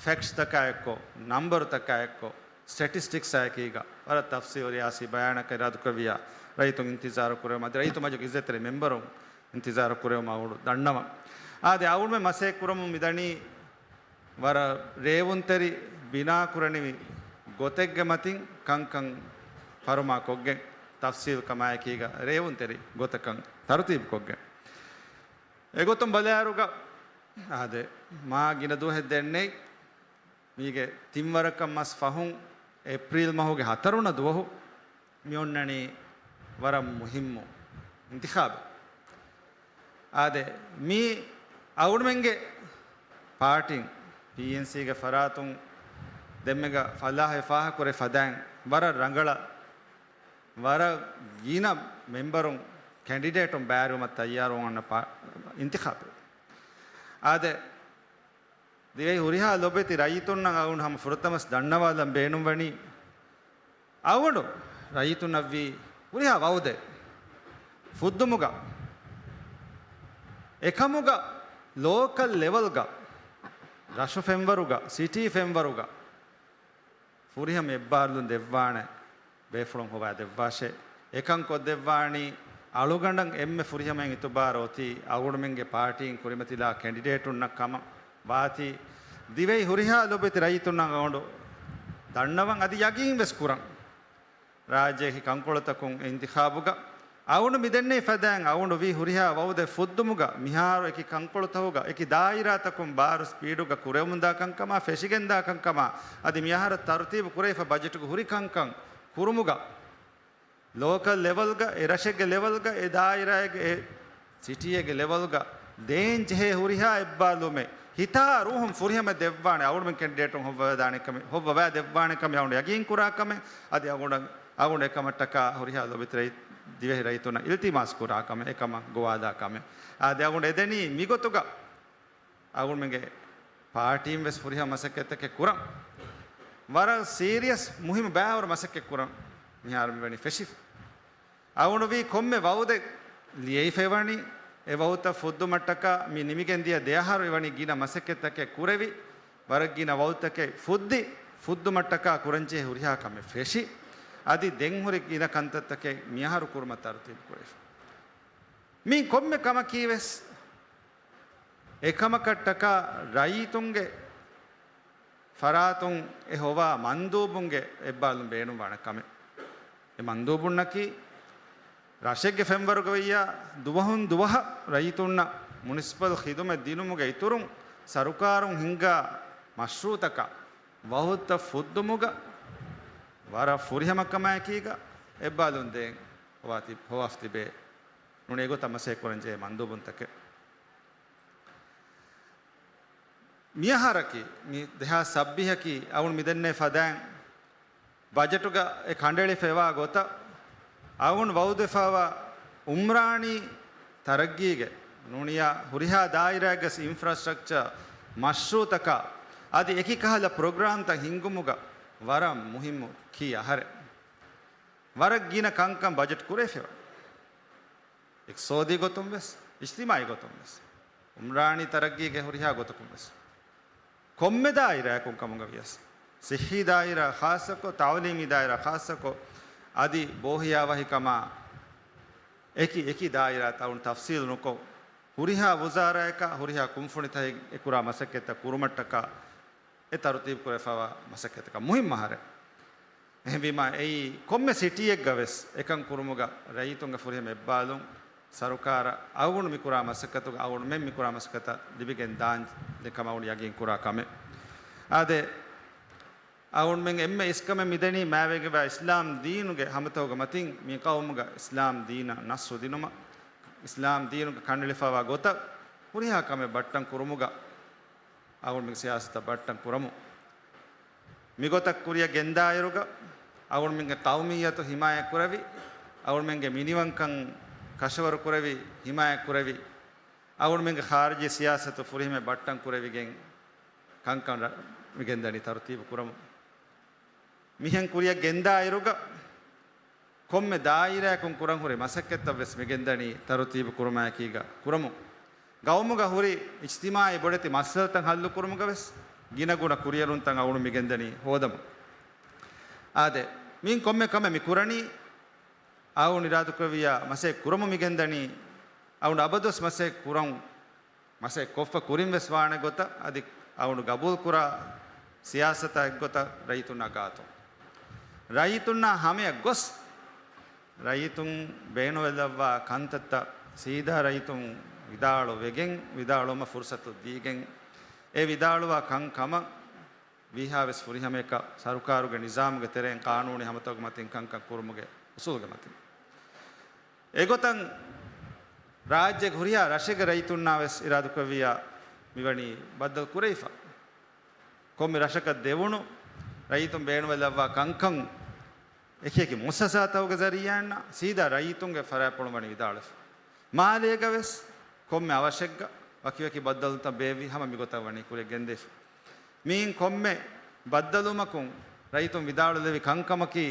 ފެކްޓްސްތަކާ އެއްކޮށް، ނަމްބަރުތަކާ އެއްކޮށް، ސްޓެޓިސްޓިކްސާއެކީގަ ވަރަށް ތަފްސީލު ރިޔާސީ ބަޔާނަކަށް އިރާދަކުރެއްވިއްޔާ ރައްޔިތުން އިންތިޒާރު ކުރެވުމަށް އަދި ރައްޔިތު މަޖިލިސްގެ އިއްޒަތްތެރި މެމްބަރުން އިންތިޒާރު ކުރެވުމަށް އަޅުގަނޑު ދަންނަވަން. އާދެ، އަޅުގަނޑުމެން މަސައްކަތް ކުރަމުން މިދަނީ ވަރަށް ރޭވުންތެރި ބިނާކުރަނިވި ގޮތެއްގެ މަތިން ކަންކަން ފަރުމާކޮށްގެން، ތަފްސީލް ކަމާއެކީގަ ރޭވުންތެރި ގޮތަކަށް ތަރުތީބުކޮށްގެން. އެގޮތުން ބަލާއިރުގަ، އާދެ، މާ ގިނަ ދުވަހެއް ދެންނެވި، މީގެ ތިން ވަރަކަށް މަސް ފަހުން އޭޕްރީލް މަހުގެ ހަތަރުވަނަ ދުވަހު މި އޮންނަނީ ވަރަށް މުހިއްމު އިންތިޚާބެއް. އާދެ، މީ އަޅުގަނޑުމެންގެ ޕާޓީން، ޕީއެންސީގެ ފަރާތުން ދެންމެގަ ފަލާހެއް ފާހަގަކުރެ ފަދައިން ވަރަށް ރަނގަޅަށް، ވަރަށް ގިނަ މެމްބަރުން، ކެންޑިޑޭޓުން ބައިވެރިވުމަށް ތައްޔާރުވަން އޮންނަ ޕާ-، އިންތިޚާބެއް. އާދެ، ދިވެހި ހުރިހާ ލޮބުވެތި ރައްޔިތުންނަށް އަޅުގަނޑު ހަމަ ފުރަތަމަސް ދަންނަވާލަން ބޭނުންވަނީ، އަޅުގަނޑު ރައްޔިތުންނަށްވީ ހުރިހާ ވައުދެއް ފުއްދުމުގަ، އެކަމުގަ ލޯކަލް ލެވެލްގަ، ރަށު ފެންވަރުގަ، ސިޓީ ފެންވަރުގަ، ފުރިހަމަ އެއްބާރުލުން ދެއްވާނެ ބޭފުޅުން ހޮވާ ދެއްވާށޭ. އެކަން ކޮށްދެއްވާނީ އަޅުގަނޑަށް އެންމެ ފުރިހަމައިން އިތުބާރު އޮތީ އަޅުގަނޑުމެންގެ ޕާޓީން ކުރިމަތިލާ ކެންޑިޑޭޓުންނަށް ކަމަށް ވާތީ، ދިވެހި ހުރިހާ ލޮބުވެތި ރައްޔިތުންނަށް އަޅުގަނޑު ދަންނަވަން އަދި ޔަގީން ވެސް ކުރަން. ރާއްޖޭގެ ކަންކޮޅުތަކުން އިންތިޚާބުގަ އަޅުގަނޑު މިދެންނެވި ފަދައިން އަޅުގަނޑު ވީ ހުރިހާ ވައުދެއް ފުއްދުމުގަ މިހާރު އެކި ކަންކޮޅުތަކުގަ އެކި ދާއިރާތަކުން ބާރު ސްޕީޑުގަ ކުރެވެމުންދާ ކަންކަމާ ފެށިގެންދާ ކަންކަމާ އަދި މިއަހަރަށް ތަރުތީބު ކުރެވިފަ ބަޖެޓުގަ ހުރި ކަންކަން ކުރުމުގަ ލޯކަލް ލެވެލްގަ، އެ ރަށެއްގެ ލެވެލްގަ، އެ ދާއިރާއެއްގެ، އެ ސިޓީއެއްގެ ލެވެލްގަ ދޭން ޖެހޭ ހުރިހާ އެއްބާރުލުމެއް ހިތާ ރޫހުން ފުރިހަމަ ދެއްވާނެ އަޅުގަނޑުމެން ކެންޑިޑޭޓުން ހޮއްވަވަދާނެ ކަމެއް، ހޮއްވަވާ ދެއްވާނެ ކަމެއް އަޅުގަނޑު ޔަގީން ކުރާ ކަމެއް، އަދި އަޅުގަނޑަށް، އަޅުގަނޑު އެކަމަށްޓަކާ ހުރިހާ ލޮބުވެތި ރައްޔި-، ދިވެހި ރައްޔިތުންނަށް އިލްތިމާސް ކުރާ ކަމެއް، އެކަމަށް ގޮވާލާ ކަމެއް. އާދެ، އަޅުގަނޑު އެދެނީ މިގޮތުގަ އަޅުގަނޑުމެންގެ ޕާޓީން ވެސް ހުރިހާ މަސައްކަތްތަކެއް ކުރަން. ވަރަށް ސީރިއަސް މުހިއްމު ބައިވަރު މަސައްކަތް ކުރަން މިހާރު މިވަނީ ފެށިފަ. އަޅުގަނޑު ވީ ކޮންމެ ވައުދެއް ލިޔެފައިވަނީ، އެ ވައުދުތައް ފުއްދުމަށްޓަކާ މި ނިމިގެން ދިޔަ ދެއަހަރު އެވަނީ ގިނަ މަސައްކަތްތަކެއް ކުރެވި، ވަރަށް ގިނަ ވައުދުތަކެއް ފުއްދި، ފުއްދުމަށްޓަކާ ކުރަންޖެހޭ ހުރިހާ ކަމެއް ފެށި، އަދި ދެން ހުރި ގިނަ ކަންތައްތަކެއް މިއަހަރު ކުރުމަށް ތަރުތީބު ކުރެވިފަ. މި ކޮންމެ ކަމަކީވެސް އެކަމަކަށްޓަކާ ރައްޔިތުންގެ ފަރާތުން އެ ހޮވާ މަންދޫބުންގެ އެއްބާލުން ބޭނުންވާނެ ކަމެއް. އެ މަންދޫބުންނަކީ ރަށެއްގެ ފެންވަރުގަ ވެއްޔާ ދުވަހުން ދުވަހަށް ރައްޔިތުންނަށް މުނިސިޕަލް ޚިދުމަތް ދިނުމުގެ އިތުރުން ސަރުކާރުން ހިންގާ މަޝްރޫއުތަކާ ވަހުދުތައް ފުއްދުމުގަ ވަރަށް ފުރިހަމަ ކަމާއެކީގަ އެއްބާލުން ދޭން ހޮވާ ތި-، ހޮވާފަ ތިބޭ. ނޫނީ އެގޮތަށް މަސައްކަތް ކުރަންޖެހޭ މަންދޫބުންތަކެއް. މިއަހަރަކީ، މި ދެހާސް ސައްބީސަކީ އަޅުން މިދެންނެވި ފަދައިން ބަޖެޓުގަ އެ ކަނޑައެޅިފައިވާ ގޮތަށް އަޅުން ވައުދުވެފައިވާ އުމްރާނީ ތަރައްގީގެ ނޫނިޔާ ހުރިހާ ދާއިރާއެއްގަސް އިންފްރާސްޓްރަކްޗަރ މަޝްރޫއުތަކާ އަދި އެކި ކަހަލަ ޕްރޮގްރާމްތައް ހިންގުމުގަ ވަރަށް މުހިއްމު ކީ އަހަރެއް. ވަރަށް ގިނަ ކަންކަން ބަޖެޓް ކުރެވިފައިވާ. އިޤްތިޞާދީ ގޮތުން ވެސް، އިޖްތިމާޢީ ގޮތުން ވެސް، އުމްރާނީ ތަރައްގީގެ ހުރިހާ ގޮތަކުން ވެސް، ކޮންމެ ދާއިރާއަކުން ކަމުގަ ވިޔަސް، ޞިއްޙީ ދާއިރާ ޚާއްޞަކޮށް، ތަޢުލީމީ ދާއިރާ ޚާއްޞަކޮށް، އަދި ބޯހިޔާވަހިކަމާ އެކި އެކި ދާއިރާތައް އަޅުން ތަފްޞީލު ނުކޮށް، ހުރިހާ ވުޒާރާއަކާ ހުރިހާ ކުންފުނިތަކެއް އެކުރާ މަސައްކަތްތައް ކުރުމަށްޓަކާ އެ ތަރުތީބު ކުރެވިފައިވާ މަސައްކަތަކަށް މުހިއްމު އަހަރެއް. އެހެންވީމާ، އެއީ ކޮންމެ ސިޓީއެއްގަ ވެސް އެކަން ކުރުމުގަ ރައްޔިތުންގެ ފުރިހަމަ އެއްބާލުން ސަރުކާރަށް އަޅުގަނޑު މިކުރާ މަސައްކަތުގަ އަޅުގަނޑުމެން މިކުރާ މަސައްކަތަށް ލިބިގެން ދާން ކަމަށް އަޅުގަނޑު ޔަގީން ކުރާ ކަމެއް. އާދެ، އަޅުގަނޑުމެން އެންމެ އިސްކަމެއް މިދަނީ މާތްވެގެންވާ އިސްލާމް ދީނުގެ ހަމަތަކުގެ މަތިން މި ޤައުމުގަ އިސްލާމް ދީނަށް ނަޞްރު ދިނުމަށް، އިސްލާމް ދީނުގަ ކަނޑައެޅިފައިވާ ގޮތަށް ހުރިހާ ކަމެއް ބައްޓަން ކުރުމުގަ އަޅުގަނޑުމެންގެ ސިޔާސަތަށް ބައްޓަން ކުރަމު. މިގޮތަށް ކުރިއަށް ގެންދާއިރުގަ، އަޅުގަނޑުމެންގެ ޤައުމިއްޔަތު ހިމާޔަތް ކުރެވި، އަޅުގަނޑުމެންގެ މިނިވަންކަން ކަށަވަރު ކުރެވި، ހިމާޔަތް ކުރެވި، އަޅުގަނޑުމެންގެ ޚާރިޖީ ސިޔާސަތު ފުރިހަމަ ބައްޓަން ކުރެވިގެން ކަންކަން ރަ-، މި ގެންދަނީ ތަރުތީބު ކުރަމު. މިހެން ކުރިއަށް ގެންދާއިރުގަ، ކޮންމެ ދާއިރާއަކުން ކުރަން ހުރި މަސައްކަތްތައް ވެސް މިގެންދަނީ ތަރުތީބު ކުރުމާއެކީގަ ކުރަމު. ގައުމުގަ ހުރި އިޖްތިމާޢީ ބޮޑެތި މައްސަލަތައް ހައްލު ކުރުމުގަ ވެސް ގިނަގުނަ ކުރިއެރުންތައް އަޅުގަނޑު މިގެންދަނީ ހޯދަމު. އާދެ، މިއިން ކޮންމެ ކަމެއް މި ކުރަނީ އަޅުގަނޑު އިރާދަކުރެއްވިއްޔާ މަސައްކަތް ކުރަމު މިގެންދަނީ އަޅުގަނޑު އަބަދުވެސް މަސައްކަތް ކުރަން މަސައްކަތް ކޮށްފަ ކުރިން ވެސް ވާނެ ގޮތަށް އަދި އަޅުގަނޑު ގަބޫލުކުރާ ސިޔާސަތާ އެއްގޮތަށް ރައްޔިތުންނާ ގާތު. ރައްޔިތުންނާ ހަމަޔަށް ގޮސް، ރައްޔިތުން ބޭނުންވެލައްވާ ކަންތައްތައް ސީދާ ރައްޔިތުން ވިދާޅުވެގެން، ވިދާޅުވުމަށް ފުރުސަތު ދީގެން، އެ ވިދާޅުވާ ކަންކަމަށް ވީހާވެސް ފުރިހަމަޔަކަށް ސަރުކާރުގެ ނިޒާމުގެ ތެރެއިން ޤާނޫނީ ހަމަތަކުގެ މަތިން ކަންކަން ކުރުމުގެ އުސޫލުގެ މަތިން. އެގޮތަށް ރާއްޖޭގެ ހުރިހާ ރަށެއްގެ ރައްޔިތުންނާ ވެސް އިރާދަކުރެއްވިއްޔާ މިވަނީ ބައްދަލު ކުރެވިފަ. ކޮންމެ ރަށަކަށް ދެވުނު ރައްޔިތުން ބޭނުންވެލައްވާ ކަންކަން އެކިއެކި މުއައްސަސާތަކުގެ ޒަރީއާއިންނާ ސީދާ ރައްޔިތުންގެ ފަރާތްޕުޅުން ވަނީ ވިދާޅުވެފަ. މާލޭގަ ވެސް ކޮންމެ އަވަށެއްގަ ވަކިވަކި ބައްދަލުތައް ބޭއްވި ހަމަ މިގޮތަށް ވަނީ ކުރިއަށް ގެންދެވިފަ. މިއިން ކޮންމެ ބައްދަލުވުމަކުން ރައްޔިތުން ވިދާޅުލެވި ކަންކަމަކީ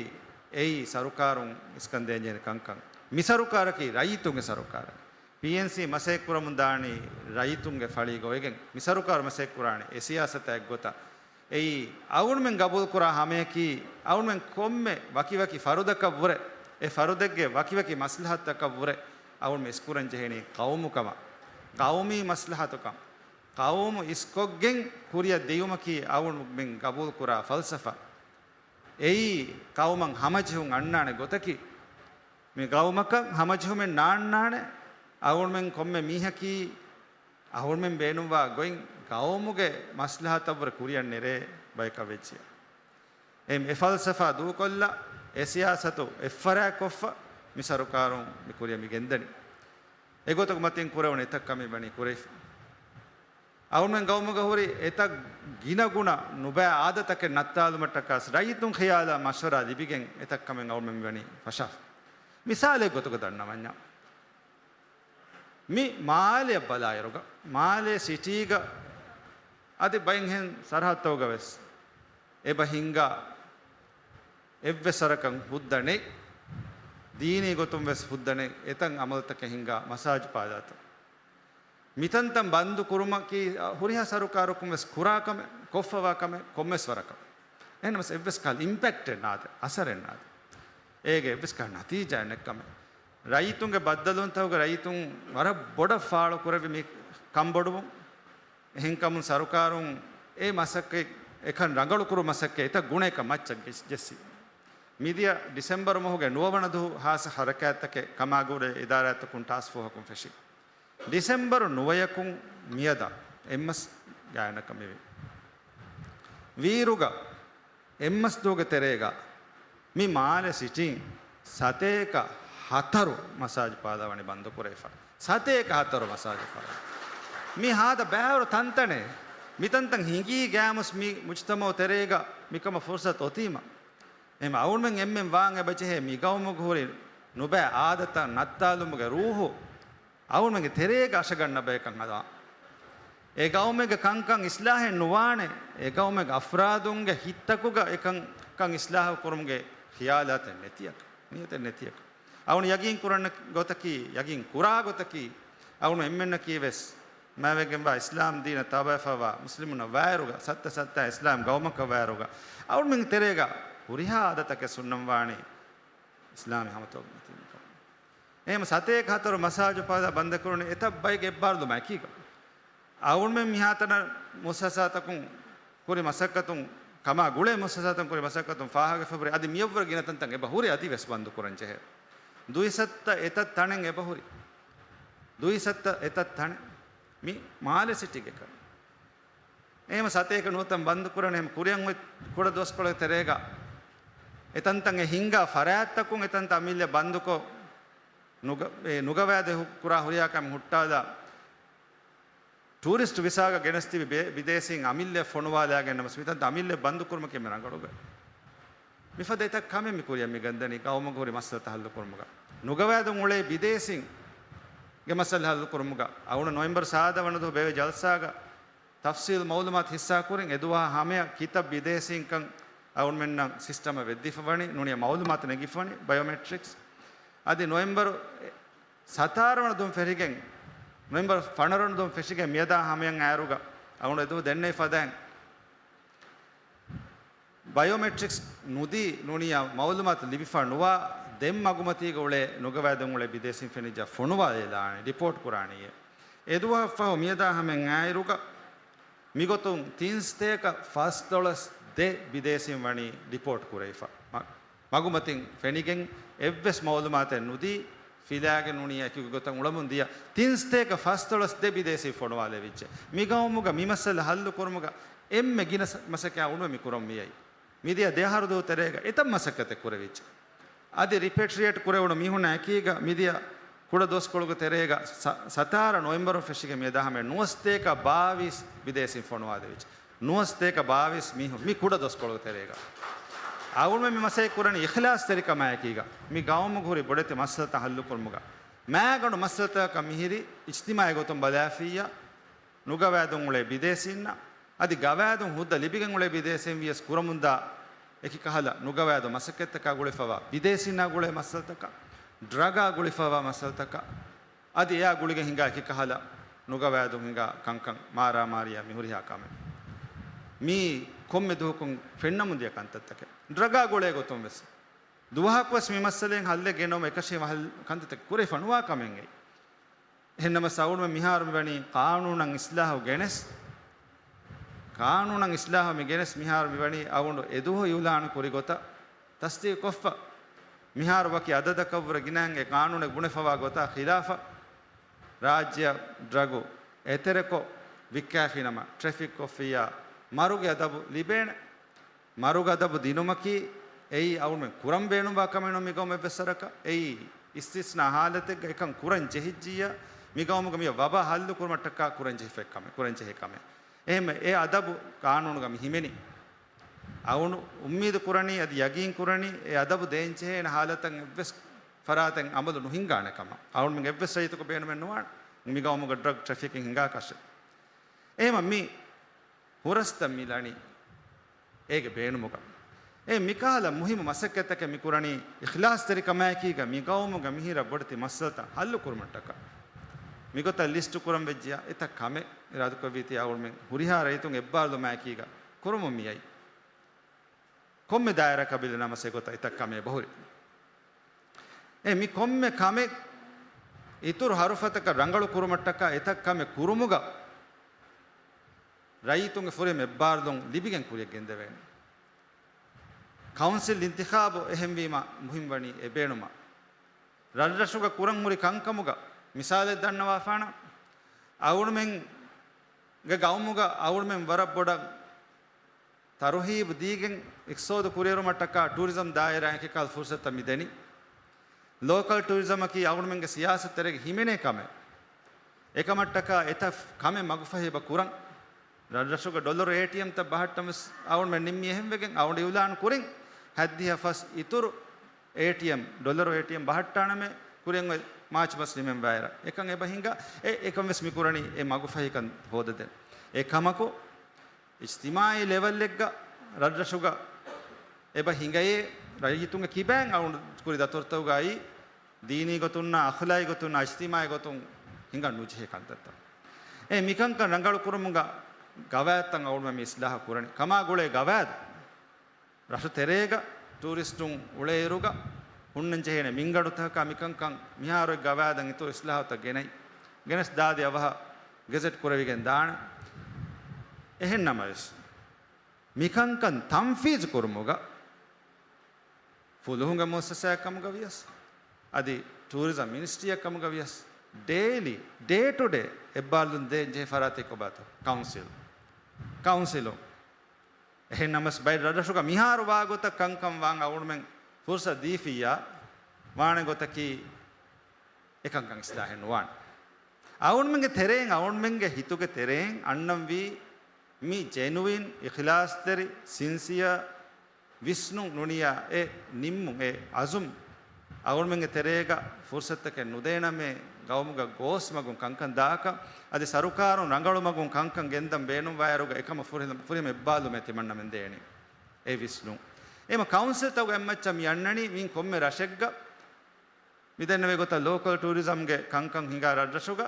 އެއީ ސަރުކާރުން އިސްކަން ދޭންޖެހޭނެ ކަންކަން. މި ސަރުކާރަކީ ރައްޔިތުންގެ ސަރުކާރެއް. ޕީއެންސީ މަސައްކަތް ކުރަމުން ދާނީ ރައްޔިތުންގެ ފަޅީގަ އޮވެގެން. މި ސަރުކާރު މަސައްކަތް ކުރާނީ އެ ސިޔާސަތާ އެއްގޮތަށް. އެއީ އަޅުގަނޑުމެން ގަބޫލުކުރާ ހަމަޔަކީ، އަޅުގަނޑުމެން ކޮންމެ ވަކިވަކި ފަރުދަކަށްވުރެ، އެ ފަރުދެއްގެ ވަކިވަކި މަސްލަހަތަކަށްވުރެ، އަޅުގަނޑުމެން އިސްކުރަން ޖެހެނީ ޤައުމުކަމަށް، ޤައުމީ މަސްލަހަތުކަން، ޤައުމު އިސްކޮށްގެން ކުރިއަށް ދިޔުމަކީ އަޅުގަނޑުމެން ގަބޫލުކުރާ ފަލްސަފާ. އެއީ ޤައުމަށް ހަމަޖެހުން އަންނާނެ ގޮތަކީ. މި ޤައުމަކަށް ހަމަޖެހުމެއް ނާންނާނެ، އަޅުގަނޑުމެން ކޮންމެ މީހަކީ އަހުރުމެން ބޭނުންވާ ގޮތް ގައުމުގެ މަސްލަހަތަށްވުރެ ކުރިއަށް ނެރޭ ބަޔަކަށް ވެއްޖިއްޔާ. އެ، އެ ފަލްސަފާ ދޫކޮށްލާ، އެ ސިޔާސަތު އެއްފަރާތްކޮށްފަ، މި ސަރުކާރުން މި ކުރިއަށް މި ގެންދަނީ. އެގޮތަކު މަތިން ކުރެވުނު އެތައް ކަމެއް ވަނީ ކުރެވިފަ. އަހުރުމެން ގައުމުގަ ހުރި އެތައް ގިނަގުނަ ނުބައި އާދަތަކެއް ނައްތާލުމަށްޓަކާސް ރައްޔިތުން ޚިޔާލާ މަޝްވަރާ ލިބިގެން އެތައް ކަމެއް އަހުރުމެން މި ވަނީ ފަށާފަ. މިސާލެއް ގޮތުގަ ދަންނަވަންޏާ. މި މާލެއަށް ބަލާއިރުގަ، މާލޭ ސިޓީގަ އަދި ބައެއްހެން ސަރަހައްދުތަކުގަ ވެސް އެބަ ހިންގާ އެއްވެސް ވަރަކަށް ހުއްދަ ނެތް، ދީނީ ގޮތުން ވެސް ހުއްދަ ނެތް، އެތަން އަމަލުތަކެއް ހިންގާ މަސާޖިދު ބާދައިގެ ތަން. މިތަންތަން ބަންދު ކުރުމަކީ، އަ، ހުރިހާ ސަރުކާރަކުން ވެސް ކުރާ ކަމެއް، ކޮށްފަވާ ކަމެއް، ކޮންމެސް ވަރަކަށް. އެހެންނަމަވެސް އެއްވެސް ކަހަލަ އިމްޕެކްޓެއް ނާދޭ، އަސަރެއް ނާދޭ. އޭގެ އެއްވެސް ކަހަލަ ނަތީޖާއެއް ނެތް ކަމެއް. ރައްޔިތުންގެ ބައްދަލުވުންތަކުގެ ރައްޔިތުން ވަރަށް ބޮޑަށް ފާޅު ކުރެއްވި މި ކަންބޮޑުވުން. އެހެންކަމުން ސަރުކާރުން އެ މަސައްކަތް، އެކަން ރަނގަޅުކުރު މަސައްކަތް އެތައް ގުނައަކަށް މައްޗަށް ގެސް-، ޖެއްސި. މިދިޔަ ޑިސެމްބަރު މަހުގެ ނުވަވަނަ ދުވަހު ހާއްސަ ހަރަކާތްތަކެއް ކަމާގުޅޭ އިދާރާތަކުން ޓާސްކް ފޯހަކުން ފެށި. ޑިސެމްބަރު ނުވަޔަކުން މިއަދާ އެއްމަސް ގާތްގަނޑަކަށް މިވީ. ވީއިރުގަ އެއްމަސް ދުވަހުގެ ތެރޭގަ މި މާލެ ސިޓީން ސަތޭކަ ހަތަރު މަސާޖު ޕާލާ ވަނީ ބަންދު ކުރެވިފަ. ސަތޭކަ ހަތަރު މަސާޖު ޕާލާ. މި ހާދަ ބައިވަރު ތަންތަނެއް. މިތަންތަން ހިނގީ ގައިމުސް މި މުޖްތަމައު ތެރޭގަ މިކަމަށް ފުރުސަތު އޮތީމަ. އެހެން އަޅުމެން އެންމެން ވާން އެބަޖެހޭ މި ގައުމުގަ ހުރި ނުބައި އާދަތައް ނައްތާލުމުގެ ރޫހު އަޅުމެންގެ ތެރޭގަ އަށަގަންނަ ބަޔަކަށް ހަދާ. އެ ގައުމެއްގެ ކަންކަން އިސްލާހެއް ނުވާނެ، އެ ގައުމެއްގެ އަފްރާދުންގެ ހިތްތަކުގަ އެކަން، ކަން އިސްލާހު ކުރުމުގެ ޚިޔާލާތެއް ނެތިއަކަށް، ނިޔަތެއް ނެތިއަކަށް. އަޅުން ޔަގީން ކުރަން ގޮތަކީ، ޔަގީން ކުރާ ގޮތަކީ، އަޅުން އެންމެންނަކީ ވެސް މާތްވެގެންވާ އިސްލާމް ދީނަށް ތާބާވެފަވާ މުސްލިމުންނަށް ވާއިރުގަ، ސައްތަ ސައްތަ އިސްލާމް ގައުމަކަށް ވާއިރުގަ، އަޅުމެން ތެރޭގަ ހުރިހާ އާދަތަކެއް ސުންނަން ވާނީ އިސްލާމީ ހަމަތައް ނެތީމަކަށް. އެހެން ސަތޭކަ ހަތަރު މަސާޖު ޕާލާ ބަންދެކުރުނީ އެތައް ބައެއްގެ އެއްބާރުލުމާ އެކީގަ. އަޅުމެން މިހާތަނަށް މުއައްސަސާތަކުން ކުރި މަސައްކަތުން، ކަމާ ގުޅޭ މުއައްސަސާތަކުން ކުރި މަސައްކަތުން ފާހަގަވެފަ ހުރި އަދި މިއަށްވުރެ ގިނަ ތަންތަން އެބަ ހުރި އަދި ވެސް ބަންދު ކުރަން ޖެހޭ. ދުއިސައްތަ އެތައް ތަނެއް އެބަ ހުރި. ދުއިސައްތަ އެތައް ތަނެއް. މި މާލެ ސިޓީގެ ކަން. އެހެން ސަތޭކަ ނުވަތަން ބަންދު ކުރަން އެހެން ކުރިއަށް އޮތް ކުޑަ ދުވަސްކޮޅެއް ތެރޭގަ އެތަންތަން އެ ހިންގާ ފަރާތްތަކުން އެތަންތައް އަމިއްލަ ބަންދުކޮށް، ނުގަ-، އެ ނުގަވާދެ ހު-، ކުރާ ހުރިހާ ކަމެއް ހުއްޓާލާ، ޓޫރިސްޓް ވިސާގަ ގެނެސް ތިބި ބޭ-، ބިދޭސީން އަމިއްލަ ފޮނުވާލާގެން ނަމަސް މިތަންތައް އަމިއްލަ ބަންދު ކުރުމަކީ މި ރަނގަޅުގަ. މިފަދަ އެތައް ކަމެއް މި ކުރިއަށް މި ގެންދަނީ ގައުމުގަ ހުރި މައްސަލަތައް ހައްލު ކުރުމުގަ. ނުގަވާދުން އުޅޭ ބިދޭސީންގެ މައްސަލަ ހައްލު ކުރުމުގަ. އަޅުން ނޮވެމްބަރު ސާދަ ވަނަ ދުވަހު ބޭވޭ ޖަލްސާގަ ތަފްސީލް މައުލޫމާތު ހިއްސާ ކުރިން އެދުވަހާ ހަމަޔަށް ކިތައް ބިދޭސީންކަން އަޅުމެންނަށް ސިސްޓަމަށް ވެއްދިފަވަނީ، ނޫނީ މައުލޫމާތު ނެގިފަވަނީ ބަޔޯމެޓްރިކްސް. އަދި ނޮވެމްބަރު ސަތާރަ ވަނަ ދުވަހުން ފެށިގެން، ނޮވެމްބަރު ފަނަރަ ވަނަ ދުވަހުން ފެށިގެން މިއަދާ ހަމަޔަށް އާއިރުގަ އަޅުން އެދުވަހު ދެންނެވި ފަދައިން ބަޔޯމެޓްރިކްސް ނުދީ ނޫނީ މައުލޫމާތު ލިބިފަ ނުވާ ދެން މަގުމަތީގަ އުޅޭ ނުގަވާދުން އުޅޭ ބިދޭސީން ފެނިއްޖާ ފޮނުވާލާނެ، ޑިޕޯޓް ކުރާނީއޭ. އެދުވަހަށްފަހު މިއަދާ ހަމަޔަށް އާއިރުގަ މިގޮތުން ތިން ސަތޭކަ ފަންސަވީސް ދެ ބިދޭސީން ވަނީ ޑިޕޯޓް ކުރެވިފަ. މަ-، މަގުމަތިން ފެނިގެން އެއްވެސް މައުލޫމާތެއް ނުދީ، ފިލާގެ ނޫނީ އެކި ގޮތަށް އުޅަމުން ދިޔަ ތިން ސަތޭކަ ފަންސަވީސް ދެ ބިދޭސީ ފޮނުވާލެވިއްޖެ. މި ގައުމުގަ މި މައްސަލަ ހައްލު ކުރުމުގަ އެންމެ ގިނަ ސަ-، މަސައްކަތް އަޅުމެން މި ކުރަމުން މިއައީ. މިދިޔަ ދެއަހަރު ދުވަހު ތެރޭގަ އެތައް މަސައްކަތެއް ކުރެވިއްޖެ. އަދި ރިޕެޓްރިއޭޓް ކުރެވުނު މީހުންނާ އެކީގަ މިދިޔަ ކުޑަ ދުވަސްކޮޅުގެ ތެރޭގަ ސަ-، ސަތާރަ ނޮވެމްބަރުން ފެށިގެން މިއަދާ ހަމަޔަށް ނުވަސަތޭކަ ބާވީސް ބިދޭސީން ފޮނުވާލެވިއްޖެ. ނުވަސަތޭކަ ބާވީސް މީހުން މި ކުޑަ ދުވަސްކޮޅުގެ ތެރޭގަ. އަޅުމެން މި މަސައްކަތް ކުރަނީ އިޚްލާޞްތެރިކަމާއެކީގަ މި ގައުމުގަ ހުރި ބޮޑެތި މައްސަލަތައް ހައްލުކުރުމުގަ. މާގަނޑު މައްސަލަތަކަށް މިހިރީ އިޖްތިމާޢީ ގޮތުން ބަލާފިއްޔާ، ނުގަވާދުން އުޅޭ ބިދޭސީންނަށް، އަދި ގަވާއިދުން ހުއްދަ ލިބިގެން އުޅޭ ބިދޭސީން ވިޔަސް ކުރަމުންދާ އެކި ކަހަލަ ނުގަވާއިދު މަސައްކަތްތަކާ ގުޅިފަވާ ބިދޭސީންނާ ގުޅޭ މައްސަލަތަކަށް، ޑްރަގާ ގުޅިފަވާ މައްސަލަތަކަށް، އަދި އެއާ ގުޅިގެން ހިނގާ އެކި ކަހަލަ ނުގަވާއިދުން ހިނގާ ކަންކަން، މާރާމާރީއާ މި ހުރިހާ ކަމެއް. މީ ކޮންމެ ދުވަހަކުން ފެންނަމުން ދިޔަ ކަންތައްތަކެއް. ޑްރަގާ ގުޅޭ ގޮތުން ވެސް ދުވަހަކު ވެސް މި މައްސަލައިން ހައްލެއް ގެނައުމަށް އެކަށީ ވަހަށް ކަންތައްތަކެއް ކުރެވިފަ ނުވާ ކަމެއް އެއީ. އެހެންނަމަ އަޅުމެން މިހާރު މިވަނީ ޤާނޫނަށް އިސްލާހު ގެނެސް، ޤާނޫނަށް އިސްލާހު މި ގެނެސް މިހާރު މިވަނީ އަޅުގަނޑު އެދުވަހު އިޢުލާނު ކުރި ގޮތަށް ތަޞްދީޤު ކޮށްފަ. މިހާރު ވަކި އަދަދަކަށްވުރެ ގިނައިން އެ ޤާނޫނެއް ބުނެފަވާ ގޮތާ ޚިލާފަށް ރާއްޖެއަށް ޑްރަގު އެތެރެކޮށް ވިއްކާފިނަމަ ޓްރެފިކް ކޮށްފިއްޔާ މަރުގެ އަދަބު ލިބޭނެ. މަރުގެ އަދަބު ދިނުމަކީ އެއީ އަޅުމެން ކުރަން ބޭނުންވާ ކަމެއް ނޫން މިގައުމަށް އެއްވެސް ވަރަކަށް. އެއީ އިސްތިސްނާ ހާލަތެއްގަ އެކަން ކުރަން ޖެހިއްޖިއްޔާ، މިގައުމުގަ މިއަށް ވަބާ ހައްލު ކުރުމަށްޓަކާ ކުރަން ޖެހިފަ ކަމެއް، ކުރަން ޖެހޭ ކަމެއް. އެހެންވެ، އެ އަދަބު ޤާނޫނުގަ މި ހިމެނީ. އަޅުގަނޑު އުއްމީދު ކުރަނީ، އަދި ޔަގީން ކުރަނީ، އެ އަދަބު ދޭން ޖެހޭނެ ހާލަތަށް އެއްވެސް ފަރާތެއް އަމަލު ނުހިނގާނެ ކަމަށް. އަޅުގަނޑުމެން އެއްވެސް ރައްޔިތަކު ބޭނުމެއް ނުވާނެ މިގައުމުގަ ޑްރަގް ޓްރެފިކިން ހިނގާކަށެއް. އެހެންމަ މި ހުރަސްތައް މި ލަނީ އޭގެ ބޭނުމުގަ. އެ މިކަހަލަ މުހިއްމު މަސައްކަތްތަކެއް މި ކުރަނީ އިޚްލާޞްތެރިކަމާއެކީގަ މިގައުމުގަ މިހިރަ ބޮޑެތި މައްސަލަތައް ހައްލު ކުރުމަށްޓަކާ. މިގޮތަށް ލިސްޓު ކުރަން ވެއްޖިޔާ އެތައް ކަމެއް އިރާދަކުރެއްވީތީ އަޅުގަނޑުމެން ހުރިހާ ރައްޔިތުން އެއްބާރުލުމާއެކީގަ ކުރަމުން މިއައީ. ކޮންމެ ދާއިރާއަކަށް ބެލި ނަމަސް އެގޮތަށް އެތައް ކަމެއް އެބަހުރި. އެ މި ކޮންމެ ކަމެއް އިތުރު ހަރުފަތަކަށް ރަނގަޅު ކުރުމަށްޓަކާ އެތައް ކަމެއް ކުރުމުގަ ރައްޔިތުންގެ ފުރިހަމަ އެއްބާރުލުން ލިބިގެން ކުރިޔަށް ގެންދެވޭނެ. ކައުންސިލް އިންތިޚާބު އެހެންވީމަ މުހިންމުވަނީ އެބޭނުމަށް. ރަށްރަށުގަ ކުރަން ހުރި ކަންކަމުގަ މިސާލެއް ދަންނަވާފާނަ، އަޅުމެންގެ ގައުމުގަ އަޅުމެން ވަރަށް ބޮޑަށް ތަރުހީބު ދީގެން އިޤްތިޞާދު ކުރިއެރުމަށްޓަކާ ޓޫރިޒަމް ދާއިރާއިން އެކި ކަހަލަ ފުރުޞަތުތައް މި ދެނީ. ލޯކަލް ޓޫރިޒަމަކީ އަޅުމެންގެ ސިޔާސަތު ތެރޭގަ ހިމެނޭ ކަމެއް. އެކަމަށްޓަކާ އެތައް ކަމެއް މަގުފަހި އެބަ ކުރަން. ރަށްރަށުގަ ޑޮލަރު އޭޓީއެމްތައް ބަހައްޓަން ވެސް އަޅުމެން ނިންމީ. އެހެންވެގެން އަޅުމެން އިޢުލާން ކުރިން ހައްދިހަ ފަސް އިތުރު އޭޓީއެމް، ޑޮލަރު އޭޓީއެމް ބަހައްޓާނަމޭ ކުރިއަށް އޮތް މާޗް މަސް ނިމެން ވާއިރަށް. އެކަން އެބަ ހިނގާ، އެ، އެކަން ވެސް މި ކުރަނީ އެ މަގުފަހިކަން ހޯދަދޭން. އެ ކަމަކު، އިޖްތިމާޢީ ލެވެލްއެއްގަ ރަށްރަށުގަ އެބަ ހިނގައޭ، ރައްޔިތުންގެ ކިބައިން އަޅުން ކުރި ދަތުރުތަކުގައި ދީނީ ގޮތުންނާ، އަޚްލާޤީ ގޮތުންނާ، އިޖްތިމާޢީ ގޮތުން ހިނގަން ނުޖެހޭ ކަންތައްތައް. އެ މިކަންކަން ރަނގަޅު ކުރުމުގަ ގަވާއިދުތައް އަޅުމެން މި އިސްލާހު ކުރަނީ. ކަމާ ގުޅޭ ގަވާއިދު، ރަށު ތެރޭގަ ޓޫރިސްޓުން އުޅޭއިރުގަ ހުންނަން ޖެހޭނެ މިންގަނޑުތަކަކާ މިކަންކަން މިހާރު އެ ގަވާއިދަށް އިތުރު އިސްލާހުތައް ގެނައި، ގެނެސް ދާދި އަވަހަށް ގެޒެޓް ކުރެވިގެން ދާނެ. އެހެން ނަމަވެސް، މިކަންކަން ތަންފީޒު ކުރުމުގަ ފުލުހުންގެ މުއައްސަސާއެއް ކަމުގަ ވިޔަސް، އަދި ޓޫރިޒަމް މިނިސްޓްރީއެއް ކަމުގަ ވިޔަސް، ޑޭލީ، ޑޭ ޓު ޑޭ އެއްބާރުލުން ދޭން ޖެހޭ ފަރާތެއް ކޮބާތޯ؟ ކައުންސިލް. ކައުންސިލުން. އެހެން ނަމަވެސް ބައެއް ރަށްރަށުގަ މިހާރު ވާ ގޮތަށް ކަންކަން ވާން އަޅުމެން ފުރުސަތު ދީފިއްޔާ، ވާނެ ގޮތަކީ އެކަންކަން އިސްލާހެއް ނުވާނެ. އަޅުމެންގެ ތެރެއިން، އަޅުމެންގެ ހިތުގެ ތެރެއިން އަންނަންވީ މި ޖެނުއިން، އިޚްލާޞްތެރި، ސިންސިއާ، ވިސްނުން ނޫނިއްޔާ އެ ނިންމުން، އެ އަޒުމް އަޅުމެންގެ ތެރޭގަ ފުރުސަތުތަކެއް ނުދޭނަމޭ، ގައުމުގަ ގޯސް މަގުން ކަންކަން ދާކަށް، އަދި ސަރުކާރުން ރަނގަޅު މަގުން ކަންކަން ގެންދަން ބޭނުންވާއިރުގަ އެކަމަށް ފުރި-، ފުރިހަމަ އެއްބާލުމެއް ތިމަންނަމެން ދޭނީ. އެ ވިސްނުން. އެމަ ކައުންސިލްތަކުގެ އެއްމައްޗަށް މި އަންނަނީ މި ކޮންމެ ރަށެއްގަ މި ދެންނެވި ގޮތަށް ލޯކަލް ޓޫރިޒަމްގެ ކަންކަން ހިނގާ ރަށްރަށުގަ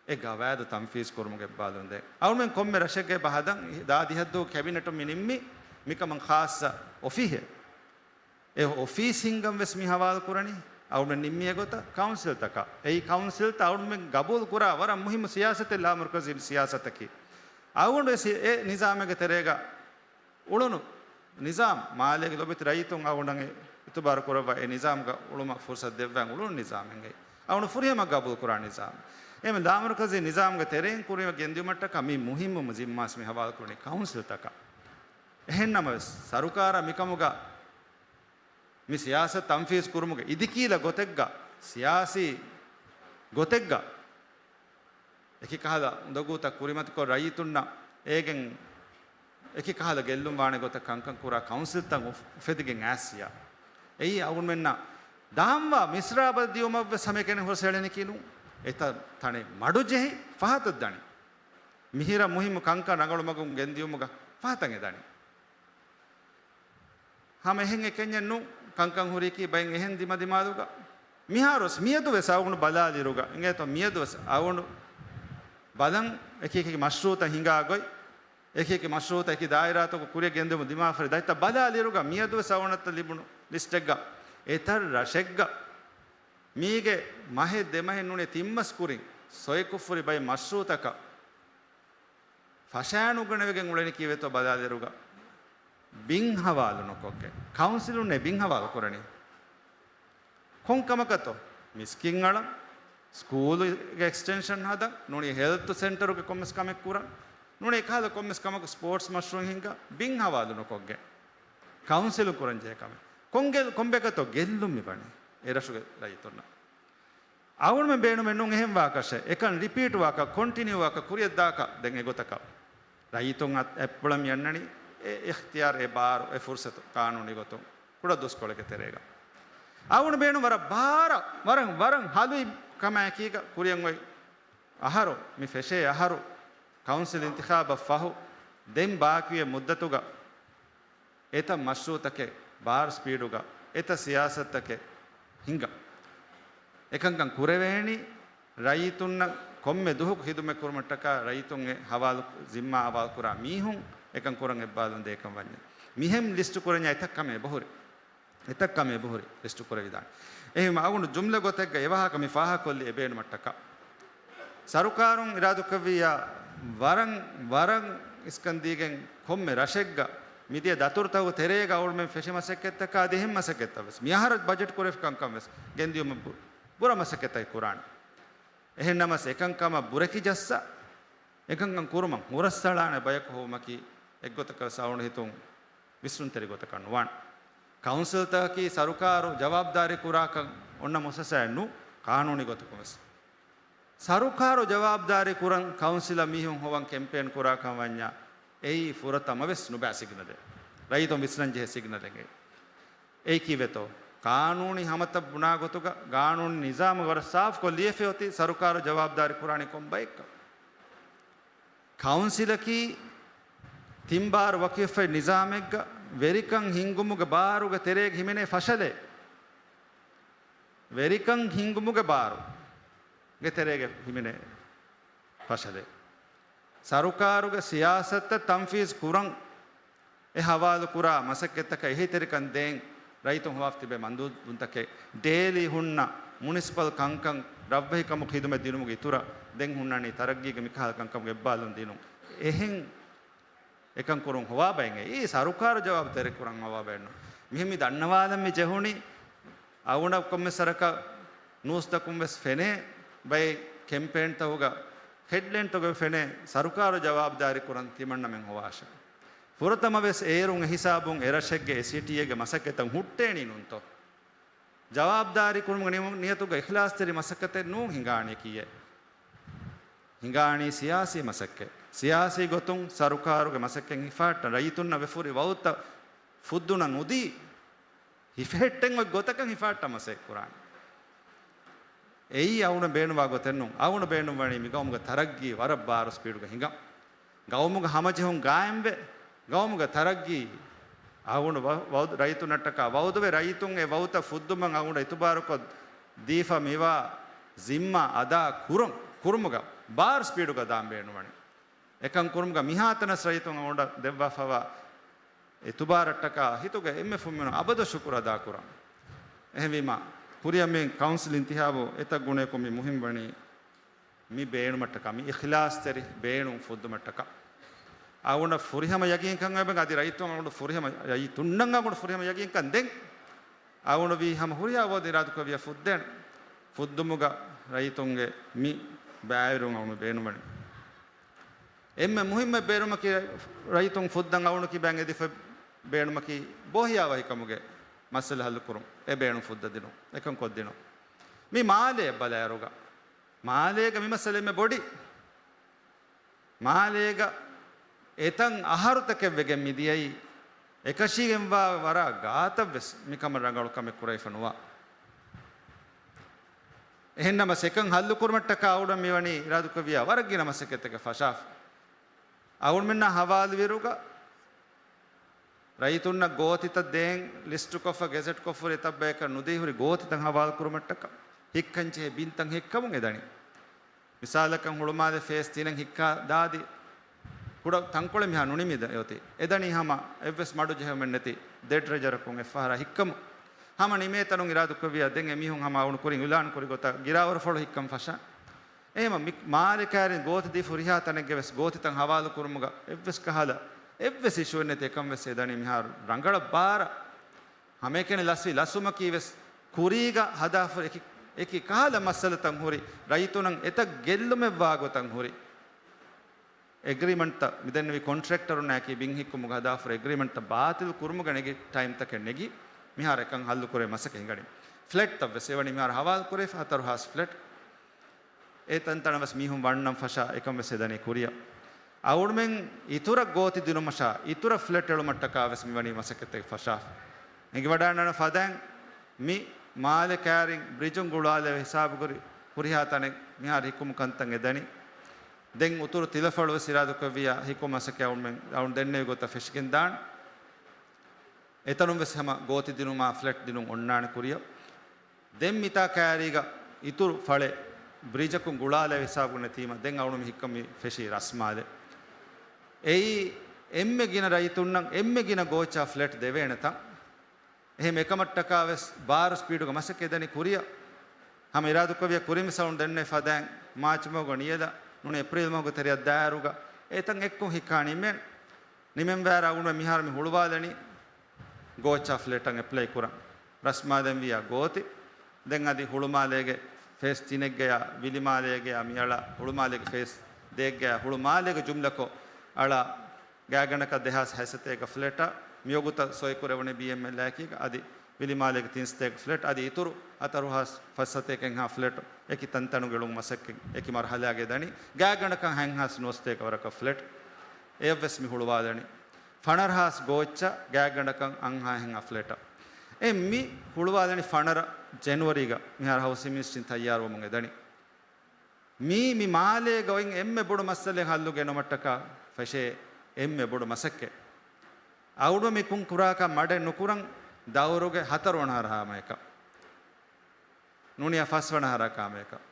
އެ ގަވާއިދު ތަންފީޒު ކުރުމުގެ އެއްބާލުން ދޭ. އަޅުމެން ކޮންމެ ރަށެއްގައި ބަހަދަން ދާދިހައްދޫ ކެބިނެޓުން މި ނިންމި މިކަމަށް ޚާއްޞަ އޮފީހެއް. އެ އޮފީސް ހިންގަން ވެސް މި ހަވާލު ކުރަނީ. އަޅުމެން ނިންމި އެގޮތަށް ކައުންސިލްތަކަށް. އެއީ ކައުންސިލްތައް އަޅުމެން ގަބޫލު ކުރާ ވަރަށް މުހިއްމު ސިޔާސަތެއް ލާމަރުކަޒީ ސިޔާސަތަކީ. އަޅުގަނޑު ވެސް އެ ނިޒާމެއްގެ ތެރޭގަ އުޅުނު ނިޒާމް، މާލޭގެ ލޮބެތި ރައްޔިތުން އަޅުގަނޑަށް އިތުބާރު ކުރައްވާ އެ ނިޒާމްގަ އުޅުމަށް ފުރުސަތު ދެއްވާން އުޅުނު ނިޒާމެއްގައި. އަޅުގަނޑު ފުރިހަމަ ގަބޫލު ކުރާ ނިޒާމް. އެހެން ލާމަރުކަޒީ ނިޒާމްގެ ތެރެއިން ކުރިމަ ގެންދިއުމަށްޓަކާ މި މުހިއްމު ޒިންމާސް މި ހަވާލު ކުރަނީ ކައުންސިލްތަކަށް. އެހެން ނަމަވެސް، ސަރުކާރަށް މިކަމުގަ މި ސިޔާސަތު ތަންފީޒު ކުރުމުގެ އިދިކީލަ ގޮތެއްގަ، ސިޔާސީ ގޮތެއްގަ، އެކި ކަހަލަ އުނދަގޫތައް ކުރިމަތިކޮށް، ރައްޔިތުންނަށް އޭގެން އެކި ކަހަލަ ގެއްލުން ވާނެ ގޮތަށް ކަންކަން ކުރާ ކައުންސިލްތައް އުފް-، އުފެދިގެން އައިސްޔާ. އެއީ އަޅުގަނޑުމެންނަށް ދާންވާ މިސްރާބަށް ދިޔުމަށްވެސް ހަމައެކަނި ހުރަސް އެޅެނިކީނު. އެތައް ތަނެއް މަޑުޖެހި ފަހަތަށް ދަނީ. މިހިރަ މުހިއްމު ކަންކަން ރަނގަޅު މަގުން ގެންދިޔުމުގަ ފަހަތަށް އެ ދަނީ. ހަމަ އެހެން އެކަންޏެއް ނޫން، ކަންކަން ހުރީކީ ބައެއް އެހެން ދިމަދިމާލުގަ. މިހާރުވެސް މިއަދުވެސް އަޅުގަނޑު ބަލާލިއިރުގަ އިނގޭތޯ، މިއަދުވެސް އަޅުގަނޑު ބަލަން އެކި އެކި މަޝްރޫއުތައް ހިނގާ ގޮތް، އެކި އެކި މަޝްރޫއުތައް އެކި ދާއިރާތަކު ކުރިއަށް ގެންދިއުމު ދިމާވާފަރި ދަތިތައް ބަލާލިއިރުގަ މިއަދުވެސް އަޅުގަނޑަށް ލިބުނު ލިސްޓެއްގަ އެތައް ރަށެއްގަ މީގެ މަހެއް ދެމަހެއް ނޫނީ ތިން މަސް ކުރިން ސޮއެކުށްފުރި ބައެއް މަޝްރޫއުތަކަށް ފަށާނުގަނެވިގެން އުޅެނީ ކީއްވެތޯ ބަލާލިއިރުގަ ބިން ހަވާލު ނުކޮށްގެން. ކައުންސިލުންނޭ ބިން ހަވާލު ކުރަނީ. ކޮން ކަމަކަށްތޯ؟ މިސްކިތް އަޅަން، ސްކޫލުގެ އެކްސްޓެންޝަން ހަދަން، ނޫނީ ހެލްތު ސެންޓަރުގެ ކޮންމެސް ކަމެއް ކުރަން، ނޫނީ އެކަހަލަ ކޮންމެސް ކަމަކު ސްޕޯޓްސް މަޝްރޫއު ހިންގާ ބިން ހަވާލު ނުކޮށްގެން. ކައުންސިލުން ކުރަންޖެހޭ ކަމެއް. ކޮންގެ-، ކޮންބައިކަށްތޯ ގެއްލުން މިވަނީ އެ ރަށުގެ ރައްޔިތުންނަށް؟ އަޅުގަނޑުމެން ބޭނުމެއް ނޫން އެހެން ވާކަށެއް، އެކަން ރިޕީޓް ވާކަށް، ކޮންޓިނިއު ވާކަށް، ކުރިއަށްދާކަށް ދެން އެގޮތަކަށް. ރައްޔިތުން އަތް-، އަތްޕުޅަށް މި އަންނަނީ އެ އިޚްތިޔާރު، އެ ބާރު، އެ ފުރުސަތު ޤާނޫނީ ގޮތުން ކުޑަ ދުވަސްކޮޅެއްގެ ތެރޭގަ. އަޅުގަނޑު ބޭނުން ވަރަށް ބާރަށް، ވަރަށް، ވަރަށް ހަލުއި ކަމާއެކީގަ ކުރިއަށް އޮތް އަހަރު، މި ފެށޭ އަހަރު، ކައުންސިލް އިންތިޚާބަށް ފަހު، ދެން ބާކީވޭ މުއްދަތުގަ އެތައް މަޝްރޫއުތަކެއް ބާރު ސްޕީޑުގަ، އެތައް ސިޔާސަތުތަކެއް ހިނގާ. އެކަންކަން ކުރެވޭނީ ރައްޔިތުންނަށް ކޮންމެ ދުވަހަކު ޚިދުމަތް ކުރުމަށްޓަކާ ރައްޔިތުން އެ ހަވާލު، ޒިންމާ ހަވާލު ކުރާ މީހުން އެކަން ކުރަން އެއްބާލުން ދޭކަން ވަންޏާ. މިހެން ލިސްޓު ކުރަންޏާ އެތައް ކަމެއް އެބަހުރި. އެތައް ކަމެއް އެބަހުރި ލިސްޓު ކުރެވިދާނެ. އެހެންވީމަ އަޅުގަނޑު ޖުމްލަ ގޮތެއްގަ އެވާހަކަ މި ފާހަކޮށްލީ އެބޭނުމަށްޓަކާ. ސަރުކާރުން އިރާދަކުރެއްވިއްޔާ ވަރަށް، ވަރަށް އިސްކަން ދީގެން ކޮންމެ ރަށެއްގަ މިދިޔަ ދަތުރުތަކުގެ ތެރޭގަ އަޅުމެން ފެށި މަސައްކަތްތަކާ އަދި އެހެން މަސައްކަތްތައް ވެސް މިއަހަރަށް ބަޖެޓް ކުރެފި ކަންކަން ވެސް ގެންދިޔުމަށް ބު-، ބުރަ މަސައްކަތްތަކެއް ކުރާނެ. އެހެން ނަމަސް އެކަންކަމަށް ބުރެކި ޖައްސާ، އެކަންކަން ކުރުމަށް ހުރަސްއަޅާނެ ބަޔަކު ހޮވުމަކީ އެއްގޮތަކަށް ވެސް އަޅުގަނޑު ހިތުން ވިސްނުންތެރި ގޮތަކަށް ނުވާނެ. ކައުންސިލްތަކަކީ ސަރުކާރު ޖަވާބުދާރީ ކުރާކަށް އޮންނަ މުއައްސަސާއެއް ނޫން، ޤާނޫނީ ގޮތަކުން ވެސް. ސަރުކާރު ޖަވާބުދާރީ ކުރަން ކައުންސިލަށް މީހުން ހޮވަން ކެމްޕޭން ކުރާކަން ވަންޏާ، އެއީ ފުރަތަމަ ވެސް ނުބައި ސިގްނަލެއް. ރައްޔިތުން ވިސްނަން ޖެހޭ ސިގްނަލެއް. އެއީ ކީއްވެތޯ؟ ޤާނޫނީ ހަމަތައް ބުނާ ގޮތުގަ، ޤާނޫނީ ނިޒާމު ވަރަށް ސާފުކޮށް ލިޔެފަ އޮތީ ސަރުކާރު ޖަވާބުދާރީ ކުރާނީ ކޮން ބައެއްކަން. ކައުންސިލަކީ ތިން ބާރު ވަކިވެފައި ނިޒާމެއްގަ ވެރިކަން ހިންގުމުގެ ބާރުގެ ތެރޭގަ ހިމެނޭ ފަށަލެއް. ވެރިކަން ހިންގުމުގެ ބާރުގެ ތެރޭގަ ހިމެނޭ ފަށަލެއް. ސަރުކާރުގެ ސިޔާސަތުތައް ތަންފީޒު ކުރަން އެ ހަވާލު ކުރާ މަސައްކަތްތަކަށް އެހީތެރިކަން ދޭން ރައްޔިތުން ހޮވާފަ ތިބޭ މަންދޫބުންތަކެއް، ޑޭލީ ހުންނަ މުނިސިޕަލް ކަންކަން ރަށްވެހިކަމުގެ ޚިދުމަތް ދިނުމުގެ އިތުރަށް ދެން ހުންނަނީ ތަރައްގީގެ މިކަހަލަ ކަންކަމުގެ އެއްބާލުން ދިނުން. އެހެން އެކަން ކުރުން ހޮވާ ބައެއް ނެތް. އެއީ ސަރުކާރު ޖަވާބުދާރީ ކުރަން ހޮވާ ބައެއް ނޫން. މިހެން މި ދަންނަވާލަން މި ޖެހުނީ އަޅުގަނޑަށް ކޮންމެސް ވަރަކަށް ނޫސްތަކުން ވެސް ފެނޭ ބައެއް ކެމްޕޭންތަކުގަ ހެޑްލައިންތަކުގަ ފެނޭ ސަރުކާރު ޖަވާބުދާރީ ކުރަން ތިމަންނަމެން ހޮވާށެ. ފުރަތަމަ ވެސް އޭރުން އެހިސާބުން އެރަށެއްގެ އެ ސިޓީއެއްގެ މަސައްކަތްތައް ހުއްޓޭނީ ނޫންތޯ؟ ޖަވާބުދާރީ ކުރުމުގެ ނިޔަ-، ނިޔަތުގަ އިޚްލާޞްތެރި މަސައްކަތެއް ނޫން ހިނގާނީ ކީއެއް؟ ހިނގާނީ ސިޔާސީ މަސައްކަތް. ސިޔާސީ ގޮތުން ސަރުކާރުގެ މަސައްކަތް ހިފަހައްޓަން ރައްޔިތުންނަށް ވެފުރި ވައުދުތައް ފުއްދުނަށް ނުދީ، ހިފެހެއްޓެން އޮތް ގޮތަކަށް ހިފަހައްޓަން މަސައްކަތް ކުރާނެ. އެއީ އަޅުގަނޑު ބޭނުންވާ ގޮތެއް ނޫން. އަޅުގަނޑު ބޭނުންވަނީ މި ގައުމުގެ ތަރައްގީ ވަރަށް ބާރު ސްޕީޑުގަ ހިނގަން. ގައުމުގެ ހަމަޖެހުން ގާއިމްވެ، ގައުމުގެ ތަރައްގީ އަޅުގަނޑު ވަ-، ވައުދު-، ރައްޔިތުންނަށްޓަކާ ވައުދުވެ، ރައްޔިތުން އެ ވައުދުތައް ފުއްދުމަށް އަޅުގަނޑު އިތުބާރުކޮށް ދީފަ މިވާ ޒިންމާ އަދާ ކުރުން، ކުރުމުގަ ބާރު ސްޕީޑުގަ ދާން ބޭނުންވަނީ. އެކަން ކުރުމުގަ މިހާތަނަސް ރައްޔިތުން އަޅުގަނޑަށް ދެއްވާފަވާ އިތުބާރަށްޓަކާ ހިތުގެ އެންމެ ފުންމިނު އަބަދު ޝުކުރު އަދާކުރަން. އެހެންވީމާ، ކުރިއަށް މި ކައުންސިލް އިންތިހާބު އެތައް ގުނައަކުން މި މުހިންމުވަނީ މި ބޭނުމަށްޓަކާ، މި އިޚްލާޞްތެރި ބޭނުން ފުއްދުމަށްޓަކާ. އަޅުގަނޑަށް ފުރިހަމަ ޔަގީންކަން އެބަ އަދި ރައްޔިތުން އަޅުގަނޑު ފުރިހަމަ ރައްޔިތުންނަށް އަޅުގަނޑު ފުރިހަމަ ޔަގީންކަން ދެން އަޅުގަނޑު ވީ ހަމަ ހުރިހާ ވައުދެއް އިރާދަކުރެއްވިއްޔާ ފުއްދޭނެ. ފުއްދުމުގަ ރައްޔިތުންގެ މި ބައިވެރިވުން އަޅުގަނޑު ބޭނުންވަނީ. އެންމެ މުހިއްމު ބޭނުމަކީ ރައްޔިތުން ފުއްދަން އަޅުގަނޑު ކިބައިން އެދިފަ ބޭނުމަކީ ބޯހިޔާވަހިކަމުގެ މައްސަލަ ހައްލުކުރުން، އެ ބޭނުން ފުއްދަ ދިނުން، އެކަން ކޮށްދިނުން. މި މާލެ ބަލާއިރުގަ، މާލޭގަ މި މައްސަލަ އެންމެ ބޮޑި. މާލޭގަ އެތަން އަހަރުތަކެއް ވެގެން މިދިޔައީ، އެކަށީގެންވާ ވަރަށް ގާތަށް ވެސް މިކަމަށް ރަނގަޅު ކަމެއް ކުރެވިފަ ނުވާ. އެހެންނަމަސް އެކަން ހައްލުކުރުމަށްޓަކާ އަޅުގަނޑު މިވަނީ އިރާދަކުރެއްވިއްޔާ ވަރަށް ގިނަ މަސައްކަތްތަކެއް ފަށާފަ. އަޅުގަނޑުމެންނާ ހަވާލުވިއިރުގަ ރައްޔިތުންނަށް ގޯތިތައް ދޭން ލިސްޓުކޮށްފަ ގެޒެޓްކޮށްފަ ހުރި އެތައް ބަޔަކަށް ނުދީ ހުރި ގޯތިތައް ހަވާލުކުރުމަށްޓަކާ ހިއްކަންޖެހޭ ބިންތައް ހިއްކަމުން އެދަނީ. މިސާލަކަށް ހުޅުމާލެ ފޭސް ތިނެއް ހިއްކާ ދާދި ކުޑަ ތަންކޮޅެއް މިހާ ނުނިމި އޮތީ. އެދަނީ ހަމަ އެއްވެސް މަޑުޖެހުމެއް ނެތި ދެ ޑްރެޖަރަކުން އެއްފަހަރާ ހިއްކަމުން. ހަމަ ނިމޭތަނުން އިރާދަކުރެއްވިއްޔާ ދެން އެމީހުން ހަމަ އަޅުގަނޑު ކުރިން އިއުލާނު ކުރި ގޮތަށް ގިރާވަރުފަޅު ހިއްކަން ފަށާ. އެހެމަ މި މާލެ ކައިރިން ގޯތި ދީފަ ހުރިހާ ތަނެއްގެ ވެސް ގޯތިތައް ހަވާލު ކުރުމުގަ އެއްވެސް ކަހަލަ އެއްވެސް އިޝޫއެއް ނެތި އެކަން ވެސް އެދަނީ މިހާރު ރަނގަޅަށް ބާރަށް. ހަމައެކަނި ލަސްވި ލަސްވުމަކީ ވެސް ކުރީގަ ހަދާފަ އެކި، އެކި ކަހަލަ މައްސަލަތައް ހުރި ރައްޔިތުންނަށް އެތައް ގެއްލުމެއްވާ ގޮތަށް ހުރި އެގްރިމަންޓްތައް، މިދެންނެވި ކޮންޓްރެކްޓަރުންނާއެކީ ބިން ހިއްކުމުގަ ހަދާފަ އެގްރިމަންޓްތައް ބާތިލް ކުރުމުގަ ނެގި ޓައިމްތަކެއް ނެގި މިހާރު އެކަން ހައްލު ކުރޭ މަސައްކަތް ހިނގަނީ. ފްލެޓްތައް ވެސް އެވަނީ މިހާރު ހަވާލު ކުރެވިފަ ހަތަރު ހާސް ފްލެޓް. އެ ތަންތަނަށް ވެސް މީހުން ވަންނަން ފަށާ އެކަން ވެސް އެދަނީ ކުރިއަށް. އަޅުގަނޑުމެން އިތުރަށް ގޯތި ދިނުމަށާ، އިތުރަށް ފްލެޓް އެޅުމަށްޓަކާ ވެސް މިވަނީ މަސައްކަތްތަކެއް ފަށާފަ. އެނގިވަޑައިގަންނަވާ ފަދައިން މި މާލެ ކައިރިން ބްރިޖުން ގުޅާލެވޭ ހިސާބުގަ ހުރިހާ ތަނެއް މިހާރު ހިއްކުމު ކަންތައް އެދަނީ. ދެން އުތުރު ތިލަފަޅު ވެސް އިރާދަކުރެއްވިއްޔާ ހިއްކުމަށް އަޅުގަނޑުމެން އަޅުގަނޑު ދެންނެވި ގޮތަށް ފެށިގެން ދާނެ. އެތަނުން ވެސް ހަމަ ގޯތި ދިނުމާ ފްލެޓް ދިނުން އޮންނާނެ ކުރިއަށް. ދެން މިތާ ކައިރީގަ އިތުރު ފަޅެއް ބްރިޖަކުން ގުޅާލެވޭ ހިސާބުގަ ނެތީމަ، ދެން އަޅުގަނޑު މި ހިއްކަން މި ފެށީ ރަސްމާލެ. އެއީ އެންމެ ގިނަ ރައްޔިތުންނަށް އެންމެ ގިނަ ގޯއްޗާ ފްލެޓް ދެވޭނެ ތަން. އެހެން އެކަމަށްޓަކާ ވެސް ބާރު ސްޕީޑުގަ މަސައްކަތް ދަނީ ކުރިއަށް. ހަމަ އިރާދުކުރެއްވިއްޔާ ކުރިން ވެސް އަޅުން ދެންނެވި ފަދައިން މާޗް މަހުގަ ނިޔަލަށް ނޫނީ އޭޕްރީލް މަހުގެ ތެރެއަށް ދާއިރުގަ އެތަން އެއްކޮށް ހިއްކާ ނިމެން. ނިމެންވާއިރު އަޅުގަނޑުމެން މިހާރު މި ހުޅުވާލަނީ ގޯއްޗާ ފްލެޓަށް އެޕްލައި ކުރަން. ރަސްމާލެންވިއްޔާ ގޯތި. ދެން އަދި ހުޅުމާލޭގެ ފޭސް ތިނެއްގަޔާ ވިލިމާލޭގެޔާ މިއަޅާ ހުޅުމާލޭގެ ފޭސް ދޭއްގަޔާ ހުޅުމާލޭގެ ޖުމްލަކޮށް އަޅާ ގާތްގަނޑަކަށް ދެހާސް ހަތްސަތޭކަ ފްލެޓަށް މިވަގުތަށް ސޮއިކުރެވުނީ ބީއެމްއެލް އާއެކީގަ އަދި ވިލިމާލޭގެ ތިންސަތޭކަ ފްލެޓް އަދި އިތުރު ހަތަރު ހާސް ފަސްސަތޭކަ ހާ ފްލެޓް އެކި ތަންތަނުގަ އެޅުން މަސައްކަތް އެކި މަރުހަލާގައި ދަނީ. ގާތްގަނޑަކަށް ހަތް ހާސް ނުވަސަތޭކަ ވަރަކަށް ފްލެޓް. އެޔަށްވެސް މި ހުޅުވާލަނީ. ފަނަރަ ހާސް ގޯއްޗަށް ގާތްގަނޑަކަށް އަށް ހާހެއްހާ ފްލެޓަށް. އެ މި ހުޅުވާލަނީ ފަނަރަ ޖެނުއަރީގަ މިހާރު ހައުސިން މިނިސްޓްރީން ތައްޔާރުވަމުން އެދަނީ. މީ މި މާލޭގަ އޮތް އެންމެ ބޮޑު މައްސަލައެއް ހައްލު ގެނުމަށްޓަކާ ފެށޭ އެންމެ ބޮޑު މަސައްކަތް. އަޅުގަނޑު މި ކުން ކުރާކަށް މަޑެއް ނުކުރަން ދައުރުގެ ހަތަރުވަނަ ހަރަހާ މަޔަކަށް. ނޫނިޔާ ފަސްވަނަ ހަރަކާމެއަކަށް.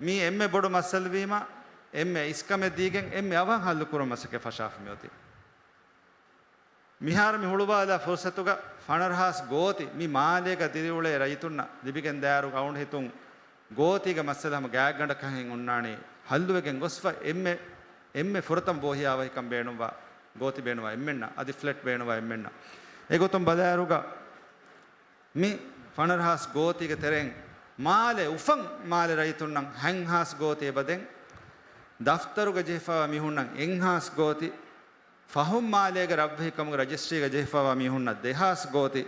މީ އެންމެ ބޮޑު މައްސަލަވީމަ، އެންމެ އިސްކަމެއް ދީގެން އެންމެ އަވަހަށް ހައްލުކުރުމަށް މަސައްކަތް ފަށާފަ މިއޮތީ. މިހާރު މި ހުޅުވާލާ ފުރުސަތުގަ ފަނަރަ ހާސް ގޯތި މި މާލޭގަ ދިރިއުޅޭ ރައްޔިތުންނަށް ލިބިގެން ދާއިރު އަޅުގަނޑު ހިތުން ގޯތީގެ މައްސަލަ ހަމަ ގާތްގަނޑަކަށްހެން އޮންނާނީ ހައްލުވެގެން ގޮސްފަ އެންމެ، އެންމެ ފުރަތަމަ ބޯހިޔާވަހިކަން ބޭނުންވާ ގޯތި ބޭނުންވާ އެންމެންނަށް، އަދި ފްލެޓް ބޭނުންވާ އެންމެންނަށް. އެގޮތުން ބަލާއިރުގަ މި ފަނަރަ ހާސް ގޯތީގެ ތެރެއިން މާލެ އުފަން މާލެ ރައްޔިތުންނަށް ހަތް ހާސް ގޯތި އެބަދެން، ދަފްތަރުގަ ޖެހިފައިވާ މީހުންނަށް އެއް ހާސް ގޯތި، ފަހުން މާލޭގެ ރަށްވެހިކަމުގެ ރަޖިސްޓްރީގަ ޖެހިފައިވާ މީހުންނަށް ދެ ހާސް ގޯތި،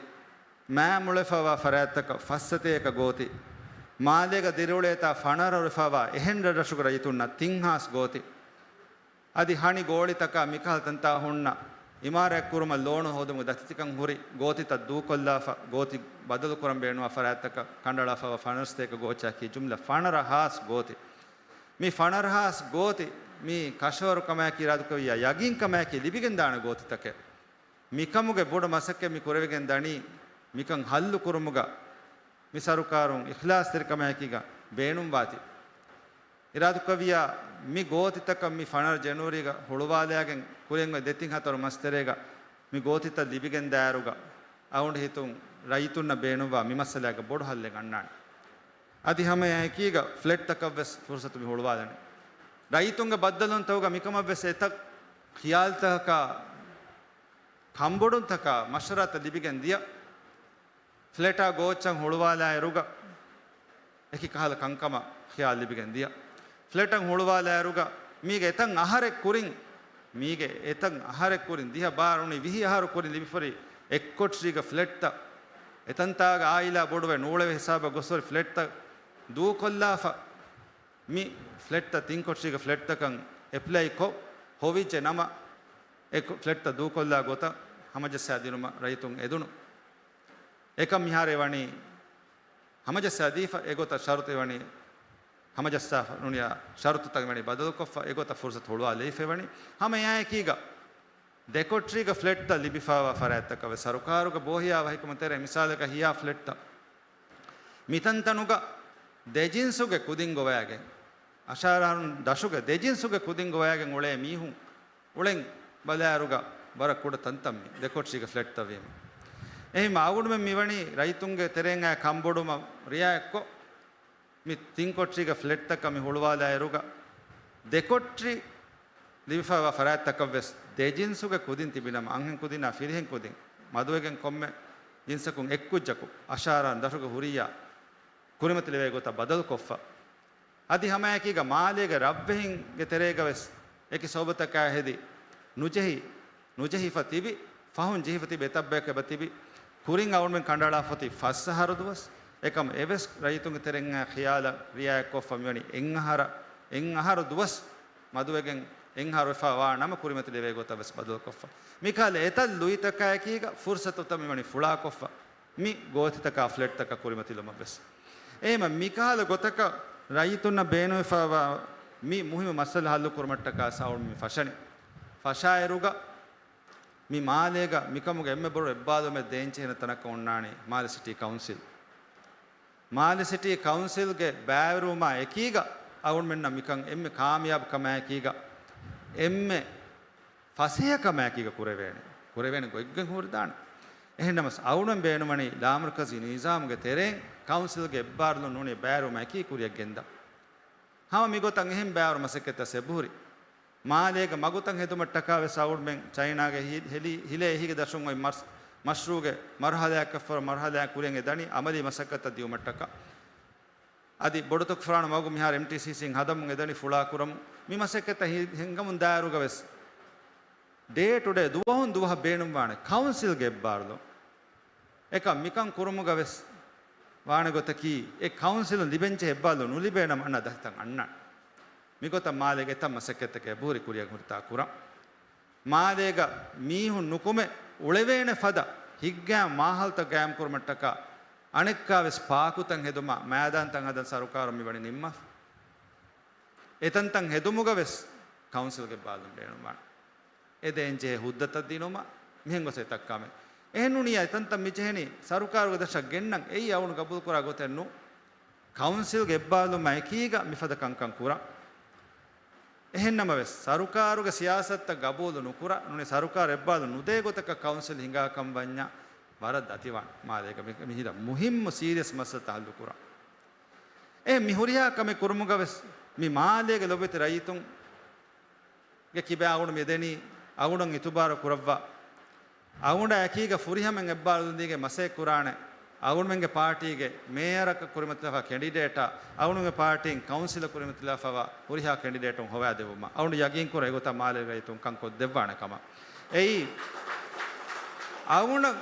މާ އުޅެފައިވާ ފަރާތްތަކަށް ފަސްސަތޭކަ ގޯތި، މާލޭގަ ދިރިއުޅޭތާ ފަނަރަ އުޅެފައިވާ އެހެން ރަށްރަށުގެ ރައްޔިތުންނަށް ތިން ހާސް ގޯތި، އަދި ހަނި ގޯޅިތަކާ މިކަހަލަ ތަންތާ ހުންނަ އިމާރާތް ކުރުމަށް ލޯނު ހޯދުމުގެ ދަތިތިކަން ހުރި ގޯތިތައް ދޫކޮށްލާފަ، ގޯތި ބަދަލުކުރަން ބޭނުންވާ ފަރާތްތަކަށް ކަނޑައަޅާފައިވާ ފަނަރަ ސަތޭކަ ގޯއްޗާއެކީ ޖުމްލަ ފަނަރަ ހާސް ގޯތި. މި ފަނަރަ ހާސް ގޯތި މި ކަށަވަރު ކަމާއެކީ އިރާދަކުރެއްވިއްޔާ ޔަގީންކަމާއެކީ ލިބިގެންދާނެ ގޯތިތަކެއް. މިކަމުގެ ބޮޑު މަސައްކަތް މި ކުރެވިގެން ދަނީ މިކަން ހައްލު ކުރުމުގަ މި ސަރުކާރުން އިޚްލާޞްތެރިކަމާއެކީގަ ބޭނުންވާތީ. އިރާދަކުރެއްވިއްޔާ މި ގޯތިތަކަށް މި ފަނަރަ ޖެނުއަރީގަ ހުޅުވާލައިގެން ކުރިން އޮތް ދެތިން ހަތަރު މަސް ތެރޭގަ މި ގޯތިތައް ލިބިގެން ދާއިރުގަ އަޅުގަނޑު ހިތުން ރައްޔިތުންނަށް ބޭނުންވާ މި މައްސަލާގަ ބޮޑު ހައްލެއް އަންނާނެ. އަދި ހަމައެއާއެކީގަ ފްލެޓްތަކަށްވެސް ފުރުސަތު މި ހުޅުވާލަނީ. ރައްޔިތުންގެ ބައްދަލުވުންތަކުގަ މިކަމަށްވެސް އެތައް ޚިޔާލުތަކަކާ ކަންބޮޑުންތަކާ މަޝްވަރާތައް ލިބިގެން ދިޔަ. ފްލެޓާ ގޯއްޗަށް ހުޅުވާލާއިރުގަ އެކި ކަހަލަ ކަންކަމަށް ޚިޔާލު ލިބިގެން ދިޔަ. ފްލެޓަށް ހުޅުވާލާއިރުގަ މީގެ އެތައް އަހަރެއް ކުރިން، މީގެ އެތައް އަހަރެއް ކުރިން، ދިހަ ބާރަ އުނި ވިހި އަހަރު ކުރިން ލިބިފައި އެއްކޮޓަރީގަ ފްލެޓްތައް، އެތަންތާގަ އާއިލާ ބޮޑުވެ ނޫޅެވޭ ހިސާބަށް ގޮސްފައި ފްލެޓްތައް ދޫކޮށްލާފަ، މި ފްލެޓްތައް ތިންކޮޓަރީގެ ފްލެޓްތަކަށް އެޕްލައިކޮށް ހޮވިއްޖެ ނަމަ، އެ ފްލެޓްތައް ދޫކޮށްލާ ގޮތަށް ހަމަޖައްސާދިނުމަށް ރައްޔިތުން އެދުނު. އެކަން މިހާރު އެވަނީ ހަމަޖައްސާދީފަ، އެގޮތަށް ޝަރުތު އެވަނީ ހަމަޖައްސާފަ ނޫނިޔާ ޝަރުތުތައް އެވަނީ ބަދަލުކޮށްފަ، އެގޮތަށް ފުރުސަތު ހުޅުވާލައިފަ އެވަނީ. ހަމައެއާއެކީގަ ދެކޮޓަރީގަ ފްލެޓްތައް ލިބިފައިވާ ފަރާތްތަކަށް ވެސް ސަރުކާރުގެ ބޯހިޔާ ވަހިކަމުގެ ތެރޭ މިސާލަކަށް ހިޔާ ފްލެޓްތައް މިތަންތަނުގަ ދެޖިންސުގެ ކުދިން ގޮވައިގެން، އަށާރަ އަހަރުން ދަށުގެ ދެޖިންސުގެ ކުދިން ގޮވައިގެން އުޅޭ މީހުން އުޅެން ބަލާއިރުގަ ވަރަށް ކުޑަ ތަންތަން މި ދެކޮޓަރީގެ ފްލެޓްތައް ވީމަ. އެހެންވީމަ އަޅުގަނޑުމެން މިވަނީ ރައްޔިތުންގެ ތެރެއިން އައި ކަންބޮޑުވުމަށް ރިއާޔަތްކޮށް، މި ތިން ކޮޓަރީގެ ފްލެޓްތަކަށް މި ހުޅުވާލާއިރުގަ، ދެ ކޮޓަރި ލިބިފައިވާ ފަރާތްތަކަށްވެސް ދެ ޖިންސުގެ ކުދިން ތިބިނަމަ، އަންހެން ކުދިންނާ ފިރިހެން ކުދިން މަދުވެގެން ކޮންމެ ޖިންސަކުން އެއްކުއްޖަކު އަށާރަ ދަށުގެ ހުރިއްޔާ ކުރިމަތިލެވޭ ގޮތަށް ބަދަލުކޮށްފަ. އަދި ހަމައެކީގަ މާލޭގެ ރަށްވެހިންގެ ތެރޭގަވެސް އެކި ސަބަބުތަކާ ހެދި ނުޖެހި، ނުޖެހިފަ ތިބި، ފަހުން ޖެހިފަ ތިބި އެތައްބަޔަކު އެބަ ތިބި. ކުރިން އަޅުގަނޑުމެން ކަނޑައަޅާފަ އޮތީ ފަސް އަހަރު ދުވަސް. އެކަމް އެވެސް ރައްޔިތުންގެ ތެރެއިން އައި ޚިޔާލަށް ރިއާޔަތްކޮށްފަ މިވަނީ އެއް އަހަރަށް، އެއް އަހަރު ދުވަސް މަދުވެގެން އެއް އަހަރު ވެފަ ވާ ނަމަ ކުރިމަތިލެވޭ ގޮތަށް ވެސް ބަދަލުކޮށްފަ. މިކަހަލަ އެތައް ލުއިތަކާއެކީގަ ފުރުސަތުތައް މިވަނީ ފުޅާކޮށްފަ. މި ގޯތިތަކާ ފްލެޓްތަކަށް ކުރިމަތިލުމަށްވެސް. އެހެންވީމަ މިކަހަލަ ގޮތަކަށް ރައްޔިތުންނަށް ބޭނުންވެފައިވާ މި މުހިއްމު މައްސަލަ ހައްލު ކުރުމަށްޓަކާ ސައުން މި ފަށަނީ. ފަށާއިރުގަ މި މާލޭގަ މިކަމުގެ އެންމެ ބޮޑު އެއްބާލުމެއް ދޭންޖެހޭނެ ތަނަކަށް އޮންނާނީ މާލެ ސިޓީ ކައުންސިލް. މާލެ ސިޓީ ކައުންސިލްގެ ބައިވެރިވުމާ އެކީގަ އަޅުގަނޑުމެންނަށް މިކަން އެންމެ ކާމިޔާބު ކަމާއެކީގަ އެންމެ ފަސޭހަ ކަމާއެކީގަ ކުރެވޭނެ، ކުރެވޭނެ ގޮތްގޮތް ހުރިދާނެ. އެހެންނަމަސް އަޅުގަނޑު ބޭނުމަނީ ލާމަރުކަޒީ ނިޒާމުގެ ތެރެއިން ކައުންސިލްގެ އެއްބާރުލުން ނޫނީ ބައިވެރިވުމާ އެކީ ކުރިއަށް ގެންދަން. ހަމަ މިގޮތަށް އެހެން ބައިވެރި މަސައްކަތްތައް އެބަހުރި. މާލޭގެ މަގުތައް ހެދުމަށްޓަކާ ވެސް އަޅުގަނޑުމެން ޗައިނާގެ ހި-، ހެލި-، ހިލޭ އެހީގެ ދަށުން އޮތް މަސް-، މަޝްރޫގެ މަރުހަލާއަކަށްފަހު މަރުހަލާއެއް ކުރިއަށް އެދަނީ އަމަލީ މަސައްކަތްތައް ދިއުމަށްޓަކާ. އަދި ބޮޑުތަކު ފުރާނަ މަގު މިހާރު އެމްޓީސީސީން ހަދަމުން އެދަނީ ފުޅާ ކުރަމުން. މި މަސައްކަތްތައް ހި-، ހިނގަމުން ދާއިރުގަ ވެސް ޑޭ ޓު ޑޭ ދުވަހުން ދުވަހަށް ބޭނުންވާނެ ކައުންސިލްގެ އެއްބާރުލުން. އެކަމް މިކަން ކުރުމުގަ ވެސް ވާނެ ގޮތަކީ، އެ ކައުންސިލުން ލިބެންޖެހޭ އެއްބާރުލުން ނުލިބޭނަމަ އަންނަ ދަތިތައް އަންނަން. މިގޮތަށް މާލޭގެ އެތައް މަސައްކަތްތަކެއް އެބަހުރި ކުރިއަށް ހުރިތާ ކުރަން. މާލޭގަ މީހުން ނުކުމެ އުޅެވޭނެ ފަދަ ހިތްގައިމު މާހައުލުތައް ގައިމުކުރުމަށްޓަކާ، އަނެއްކާވެސް ޕާކުތައް ހެދުމާ، މައިދާންތައް ހަދަން ސަރުކާރުން މިވަނީ ނިންމާފަ. އެތަންތަން ހެދުމުގަ ވެސް ކައުންސިލްގެ އެއްބާރުލުން ބޭނުންވާނެ. އެ ދޭންޖެހޭ ހުއްދަތައް ދިނުމަށް މިހެން ގޮސް އެތައް ކަމެއް. އެހެން ނޫނީ އެތަންތަން މި ޖެހެނީ ސަރުކާރުގެ ދަށަށް ގެންނަން. އެއީ އަޅުގަނޑު ގަބޫލުކުރާ ގޮތެއް ނޫން. ކައުންސިލްގެ އެއްބާރުލުން އެކީގަ މިފަދަ ކަންކަން ކުރަން. އެހެންނަމަވެސް، ސަރުކާރުގެ ސިޔާސަތުތައް ގަބޫލު ނުކުރާ، ނޫނީ ސަރުކާރު އެއްބާރުލުން ނުދޭ ގޮތަކަށް ކައުންސިލް ހިނގާކަން ވަންޏާ ވަރަށް ދަތިވާނެ. މާލޭގަ މި-، މިހިރަ މުހިއްމު ސީރިއަސް މައްސަލަތައް ހައްލު ކުރަން. އެ މި ހުރިހާ ކަމެއް ކުރުމުގަ ވެސް މި މާލޭގެ ލޮބުވެތި ރައްޔިތުން ގެ ކިބައިން އަޅުގަނޑު މި ދެނީ، އަޅުގަނޑަށް އިތުބާރު ކުރައްވާ، އަޅުގަނޑާ އެކީގަ ފުރިހަމައިން އެއްބާރުލުން ދީގެން މަސައްކަތް ކުރާނެ، އަޅުގަނޑުމެންގެ ޕާޓީގެ މޭޔަރަކަށް ކުރިމަތިލާފަ ކެނޑިޑޭޓާ، އަޅުގަނޑުމެންގެ ޕާޓީން ކައުންސިލަށް ކުރިމަތިލާފަވާ ހުރިހާ ކެނޑިޑޭޓުން ހޮވާދެއްވުމަށް. އަޅުގަނޑު ޔަގީންކުރަން އެގޮތަށް މާލޭގެ ރައްޔިތުން ކަން ކޮށްދެއްވާނެ ކަމަށް. އެއީ، އަޅުގަނޑަށް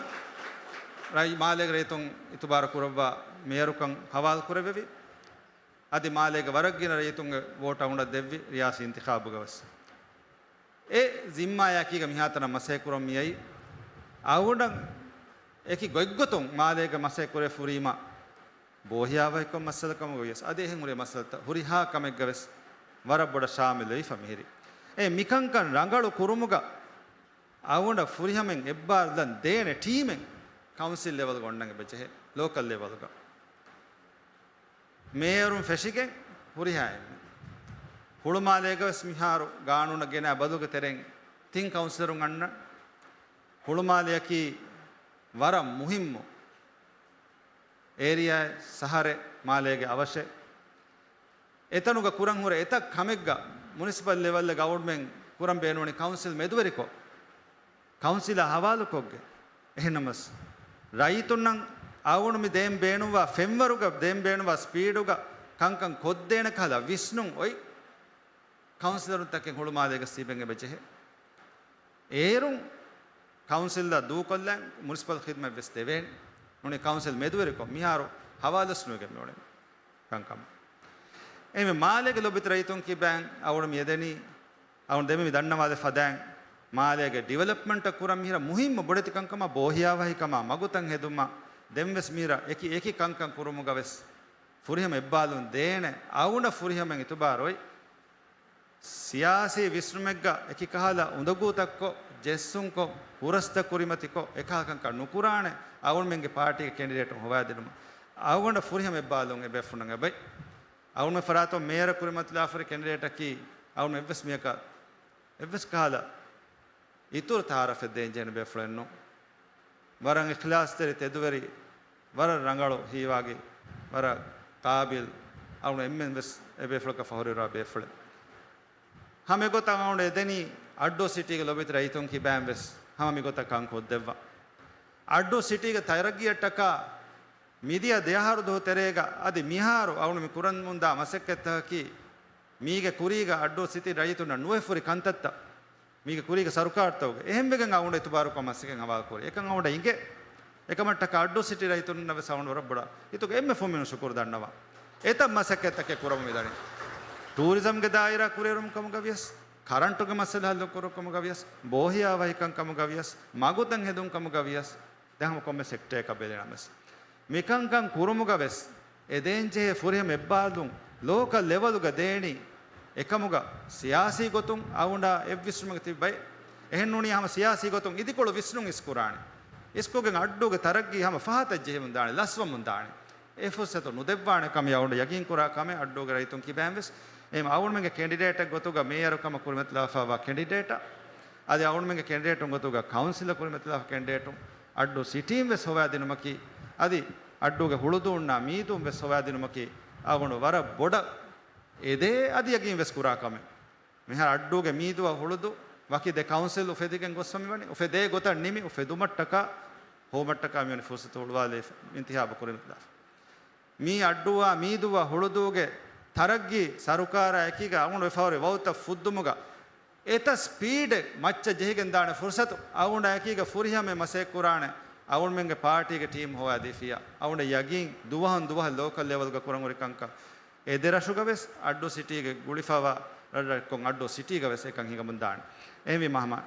ރައްޔި-، މާލޭގެ ރައްޔިތުން އިތުބާރު ކުރައްވާ މޭޔަރުކަން ހަވާލު ކުރެވެވި. އަދި މާލޭގެ ވަރަށް ގިނަ ރައްޔިތުންގެ ވޯޓް އަޅުގަނޑަށް ދެއްވި ރިޔާސީ އިންތިޚާބުގަ ވެސް. އެ ޒިންމާއާއެކީގަ މިހާތަނަށް މަސައްކަތް ކުރަން މިއައީ. އަޅުގަނޑަށް އެކި ގޮތްގޮތުން މާލޭގަ މަސައްކަތް ކުރެވިފަ ހުރީމަ ބޯހިޔާވަހިކަމުގެ މައްސަލަ ކަމުގަ ވިޔަސް، އަދި އެހެން ހުރި މައްސަލަތައް ހުރިހާ ކަމެއްގަ ވެސް ވަރަށް ބޮޑަށް ޝާމިލުވެފަ މިހިރީ. އެ މިކަންކަން ރަނގަޅު ކުރުމުގަ އަޅުގަނޑަށް ފުރިހަމައިން އެއްބާރުލަން ދޭނެ ޓީމެއް ކައުންސިލް ލެވަލްގަ އޮންނަން އެބަޖެހޭ، ލޯކަލް ލެވަލްގަ. މޭޔަރުން ފެށިގެން ހުރިހާ އެންމެ. ހުޅުމާލޭގަ ވެސް މިހާރު ގާނޫނަށް ގެނައި ބަދަލުގެ ތެރެއިން ތިން ކައުންސިލަރުން އަންނަން. ހުޅުމާލެއަކީ ވަރަށް މުހިއްމު އޭރިއާއެއް، ޝަހަރެއް، މާލޭގެ އަވަށެއް. އެތަނުގަ ކުރަން ހުރެ އެތައް ކަމެއްގަ މުނިސިޕަލް ލެވަލްގަ ގަވަރމެންޓް ކުރަން ބޭނުންވަނީ ކައުންސިލް މެދުވެރިކޮށް، ކައުންސިލާ ހަވާލުކޮށްގެން. އެހެންނަމަސް، ރައްޔިތުންނަށް އަޅުގަނޑު މި ދޭން ބޭނުންވާ ފެންވަރުގަ، ދޭން ބޭނުންވާ ސްޕީޑުގަ ކަންކަން ކޮށްދޭނެ ކަހަލަ ވިސްނުން އޮތް ކައުންސިލަރުންތަކެއް ހުޅުމާލޭގަ ތިބެން އެބަޖެހޭ. އޭރުން ކައުންސިލްއަށް ދޫކޮށްލަން މުނިސިޕަލް ޚިދްމަތް ވެސް ދެވޭނެ. ނޫނީ ކައުންސިލް މެދުވެރިކޮށް މިހާރު ހަވާލުވެސް ނުވެގެން މިއުޅެނީ ކަންކަމަށް. އެހެންވެ، މާލޭގެ ލޮބުވެތި ރައްޔިތުން ކިބައިން އަޅުގަނޑު މި އެދެނީ، އަޅުގަނޑު ދެންމެ މި ދަންނަވާލެއް ފަދައިން، މާލޭގެ ޑިވެލޮޕްމަންޓަށް ކުރަން މިހިރަ މުހިއްމު ބޮޑެތި ކަންކަމާ ބޯހިޔާވަހިކަމާ މަގުތައް ހެދުމާ ދެން ވެސް މިހިރަ އެކި އެކި ކަންކަން ކުރުމުގަ ވެސް ފުރިހަމަ އެއްބާލުން ދޭނެ އަޅުގަނޑަށް ފުރިހަމައިން އިތުބާރު އޮތް. ސިޔާސީ ވިސްނުމެއްގަ އެކި ކަހަލަ އުނދަގޫތައްކޮށް، ޖެއްސުންކޮށް، ހުރަސްތައް ކުރިމަތިކޮށް، އެކަހަލަ ކަންކަން ނުކުރާނެ އަޅުގަނޑުމެންގެ ޕާޓީގެ ކެނޑިޑޭޓުން ހޮވާދިނުމަށް. އަޅުގަނޑަށް ފުރިހަމަ އެއްބާލުން އެބޭފުޅުންނަށް އެބައޮތް. އަޅުގަނޑުމެން ފަރާތުން މޭޔަރަށް ކުރިމަތިލާފަ ހުރި ކެނޑިޑޭޓަކީ އަޅުގަނޑު އެއްވެސް މީހަކަށް އެއްވެސް ކަހަލަ އިތުރު ތައާރަފެއް ދޭންޖެހޭނެ ބޭފުޅެއް ނޫން. ވަރަށް އިޚްލާޞްތެރި، ތެދުވެރި، ވަރަށް ރަނގަޅު ހީވާގި، ވަރަށް ޤާބިލް، އަޅުގަނޑު އެންމެން ވެސް އެ ބޭފުޅަކަށް ފަހުރުވެރިވާ ބޭފުޅެއް. ހަމަ އެގޮތަށް އަޅުގަނޑު އެދެނީ އައްޑޫ ސިޓީގެ ލޮބުވެތި ރައްޔިތުން ކިބައިން ވެސް ހަމަ މިގޮތަށް ކަން ކޮށްދެއްވާ. އައްޑޫ ސިޓީގެ ތަރައްގީއަށްޓަކާ މިދިޔަ ދެއަހަރު ދުވަހު ތެރޭގަ އަދި މިހާރު އަޅުގަނޑު މި ކުރަމުންދާ މަސައްކަތްތަކަކީ މީގެ ކުރީގަ އައްޑޫ ސިޓީ ރައްޔިތުންނަށް ނުވެފަ ހުރި ކަންތައްތައް. މީގެ ކުރީގެ ސަރުކާރުތަކުގެ އެހެންވެގެން އަޅުގަނޑު އިތުބާރުކޮށް މަސައްކަތް ހަވާލުކުރި. އެކަން އަޅުގަނޑަށް އިނގޭ. އެކަމަށްޓަކާ އައްޑޫ ސިޓީ ރައްޔިތުންނަށް ވެސް އަޅުގަނޑު ވަރަށް ބޮޑަށް އިތުގެ އެންމެ ފުމިނު ޝުކުރު ދަންނަވާ. އެތައް މަސައްކަތްތަކެއް ކުރަމުން މިދަނީ. ޓޫރިޒަމްގެ ދާއިރާ ކުރިއެރުމުން ކަމުގަ ވިޔަސް، ކަރަންޓުގެ މައްސަލަ ހައްލު ކުރުމުން ކަމުގަ ވިޔަސް، ބޯހިޔާވަހިކަން ކަމުގަ ވިޔަސް، މަގުތައް ހެދުން ކަމުގަ ވިޔަސް، ދެން ހަމަ ކޮންމެ ސެކްޓަރަކަށް ބެލެނަމަސް، މިކަންކަން ކުރުމުގަ ވެސް އެ ދޭންޖެހޭ ފުރިހަމަ އެއްބާރުލުން ލޯކަލް ލެވަލުގަ ދޭނީ. އެކަމުގަ ސިޔާސީ ގޮތުން އަޅުގަނޑާ އެއްވިސްނުމަކަށް ތިބި ބައެއް. އެހެން ނޫނީ ހަމަ ސިޔާސީ ގޮތުން އިދިކޮޅު ވިސްނުން އިސްކުރާނެ. އިސްކޮށްގެން އައްޑޫގެ ތަރައްގީ ހަމަ ފަހަތަށް ޖެހެމުން ދާނެ، ލަސްވަމުން ދާނެ. އެ ފުރުސަތު ނުދެއްވާނެ ކަމަށް އަޅުގަނޑު ޔަގީން ކުރާ ކަމެއް އައްޑޫގެ ރައްޔިތުން ކިބައިން ވެސް. އެހެން އަޅުގަނޑުމެންގެ ކެނޑިޑޭޓެއް ގޮތުގަ މޭޔަރު ކަމަށް ކުރިމަތިލާފަވާ ކެނޑިޑޭޓަށް އަދި އަޅުގަނޑުމެންގެ ކެނޑިޑޭޓުން ގޮތުގަ ކައުންސިލަށް ކުރިމަތިލާފަ ކެނޑިޑޭޓުން އައްޑޫ ސިޓީން ވެސް ހޮވާދިނުމަކީ، އަދި އައްޑޫގެ ހުޅުދޫންނާ މީދޫން ވެސް ހޮވާދިނުމަކީ، އަޅުގަނޑު ވަރަށް ބޮޑަށް އެދޭ އަދި ޔަގީން ވެސް ކުރާ ކަމެއް. މިހާރު އައްޑޫގެ މީދުއަށް ހުޅުދޫ ވަކި ދެ ކައުންސިލް އުފެދިގެން ގޮސްފަ މިވަނީ، އުފެދޭ ގޮތަށް ނިމި، އުފެދުމަށްޓަކާ ހޮވުމަށްޓަކާ މިވަނީ ފުރުސަތު ހުޅުވާލައިފަ، އިންތިހާބު ކުރިމަތިލާފަ. މީ އައްޑޫއާ މީދޫއާ ހުޅުދޫގެ ތަރައްގީ ސަރުކާރާ އެކީގަ އަޅުގަނޑު ވެފަހުރި ވައުދުތައް ފުއްދުމުގަ އެތައް ސްޕީޑެއް މައްޗަށް ޖެހިގެން ދާނެ ފުރުސަތު އަޅުގަނޑާ އެކީގަ ފުރިހަމަ މަސައްކަތް ކުރާނެ އަޅުގަނޑުމެންގެ ޕާޓީގެ ޓީމް ހޮވާދީފިއްޔާ. އަޅުގަނޑަށް ޔަގީން ދުވަހުން ދުވަހަށް ލޯކަލް ލެވަލްގަ ކުރަން ހުރި ކަންކަން އެ ދެ ރަށުގަ ވެސް އައްޑޫ ސިޓީގެ ގުޅިފަވާ ރަށްރަށްކޮށް އައްޑޫ ސިޓީގަ ވެސް އެކަން ހިނގަމުން ދާނެ. އެހެންވީމަ ހަމަ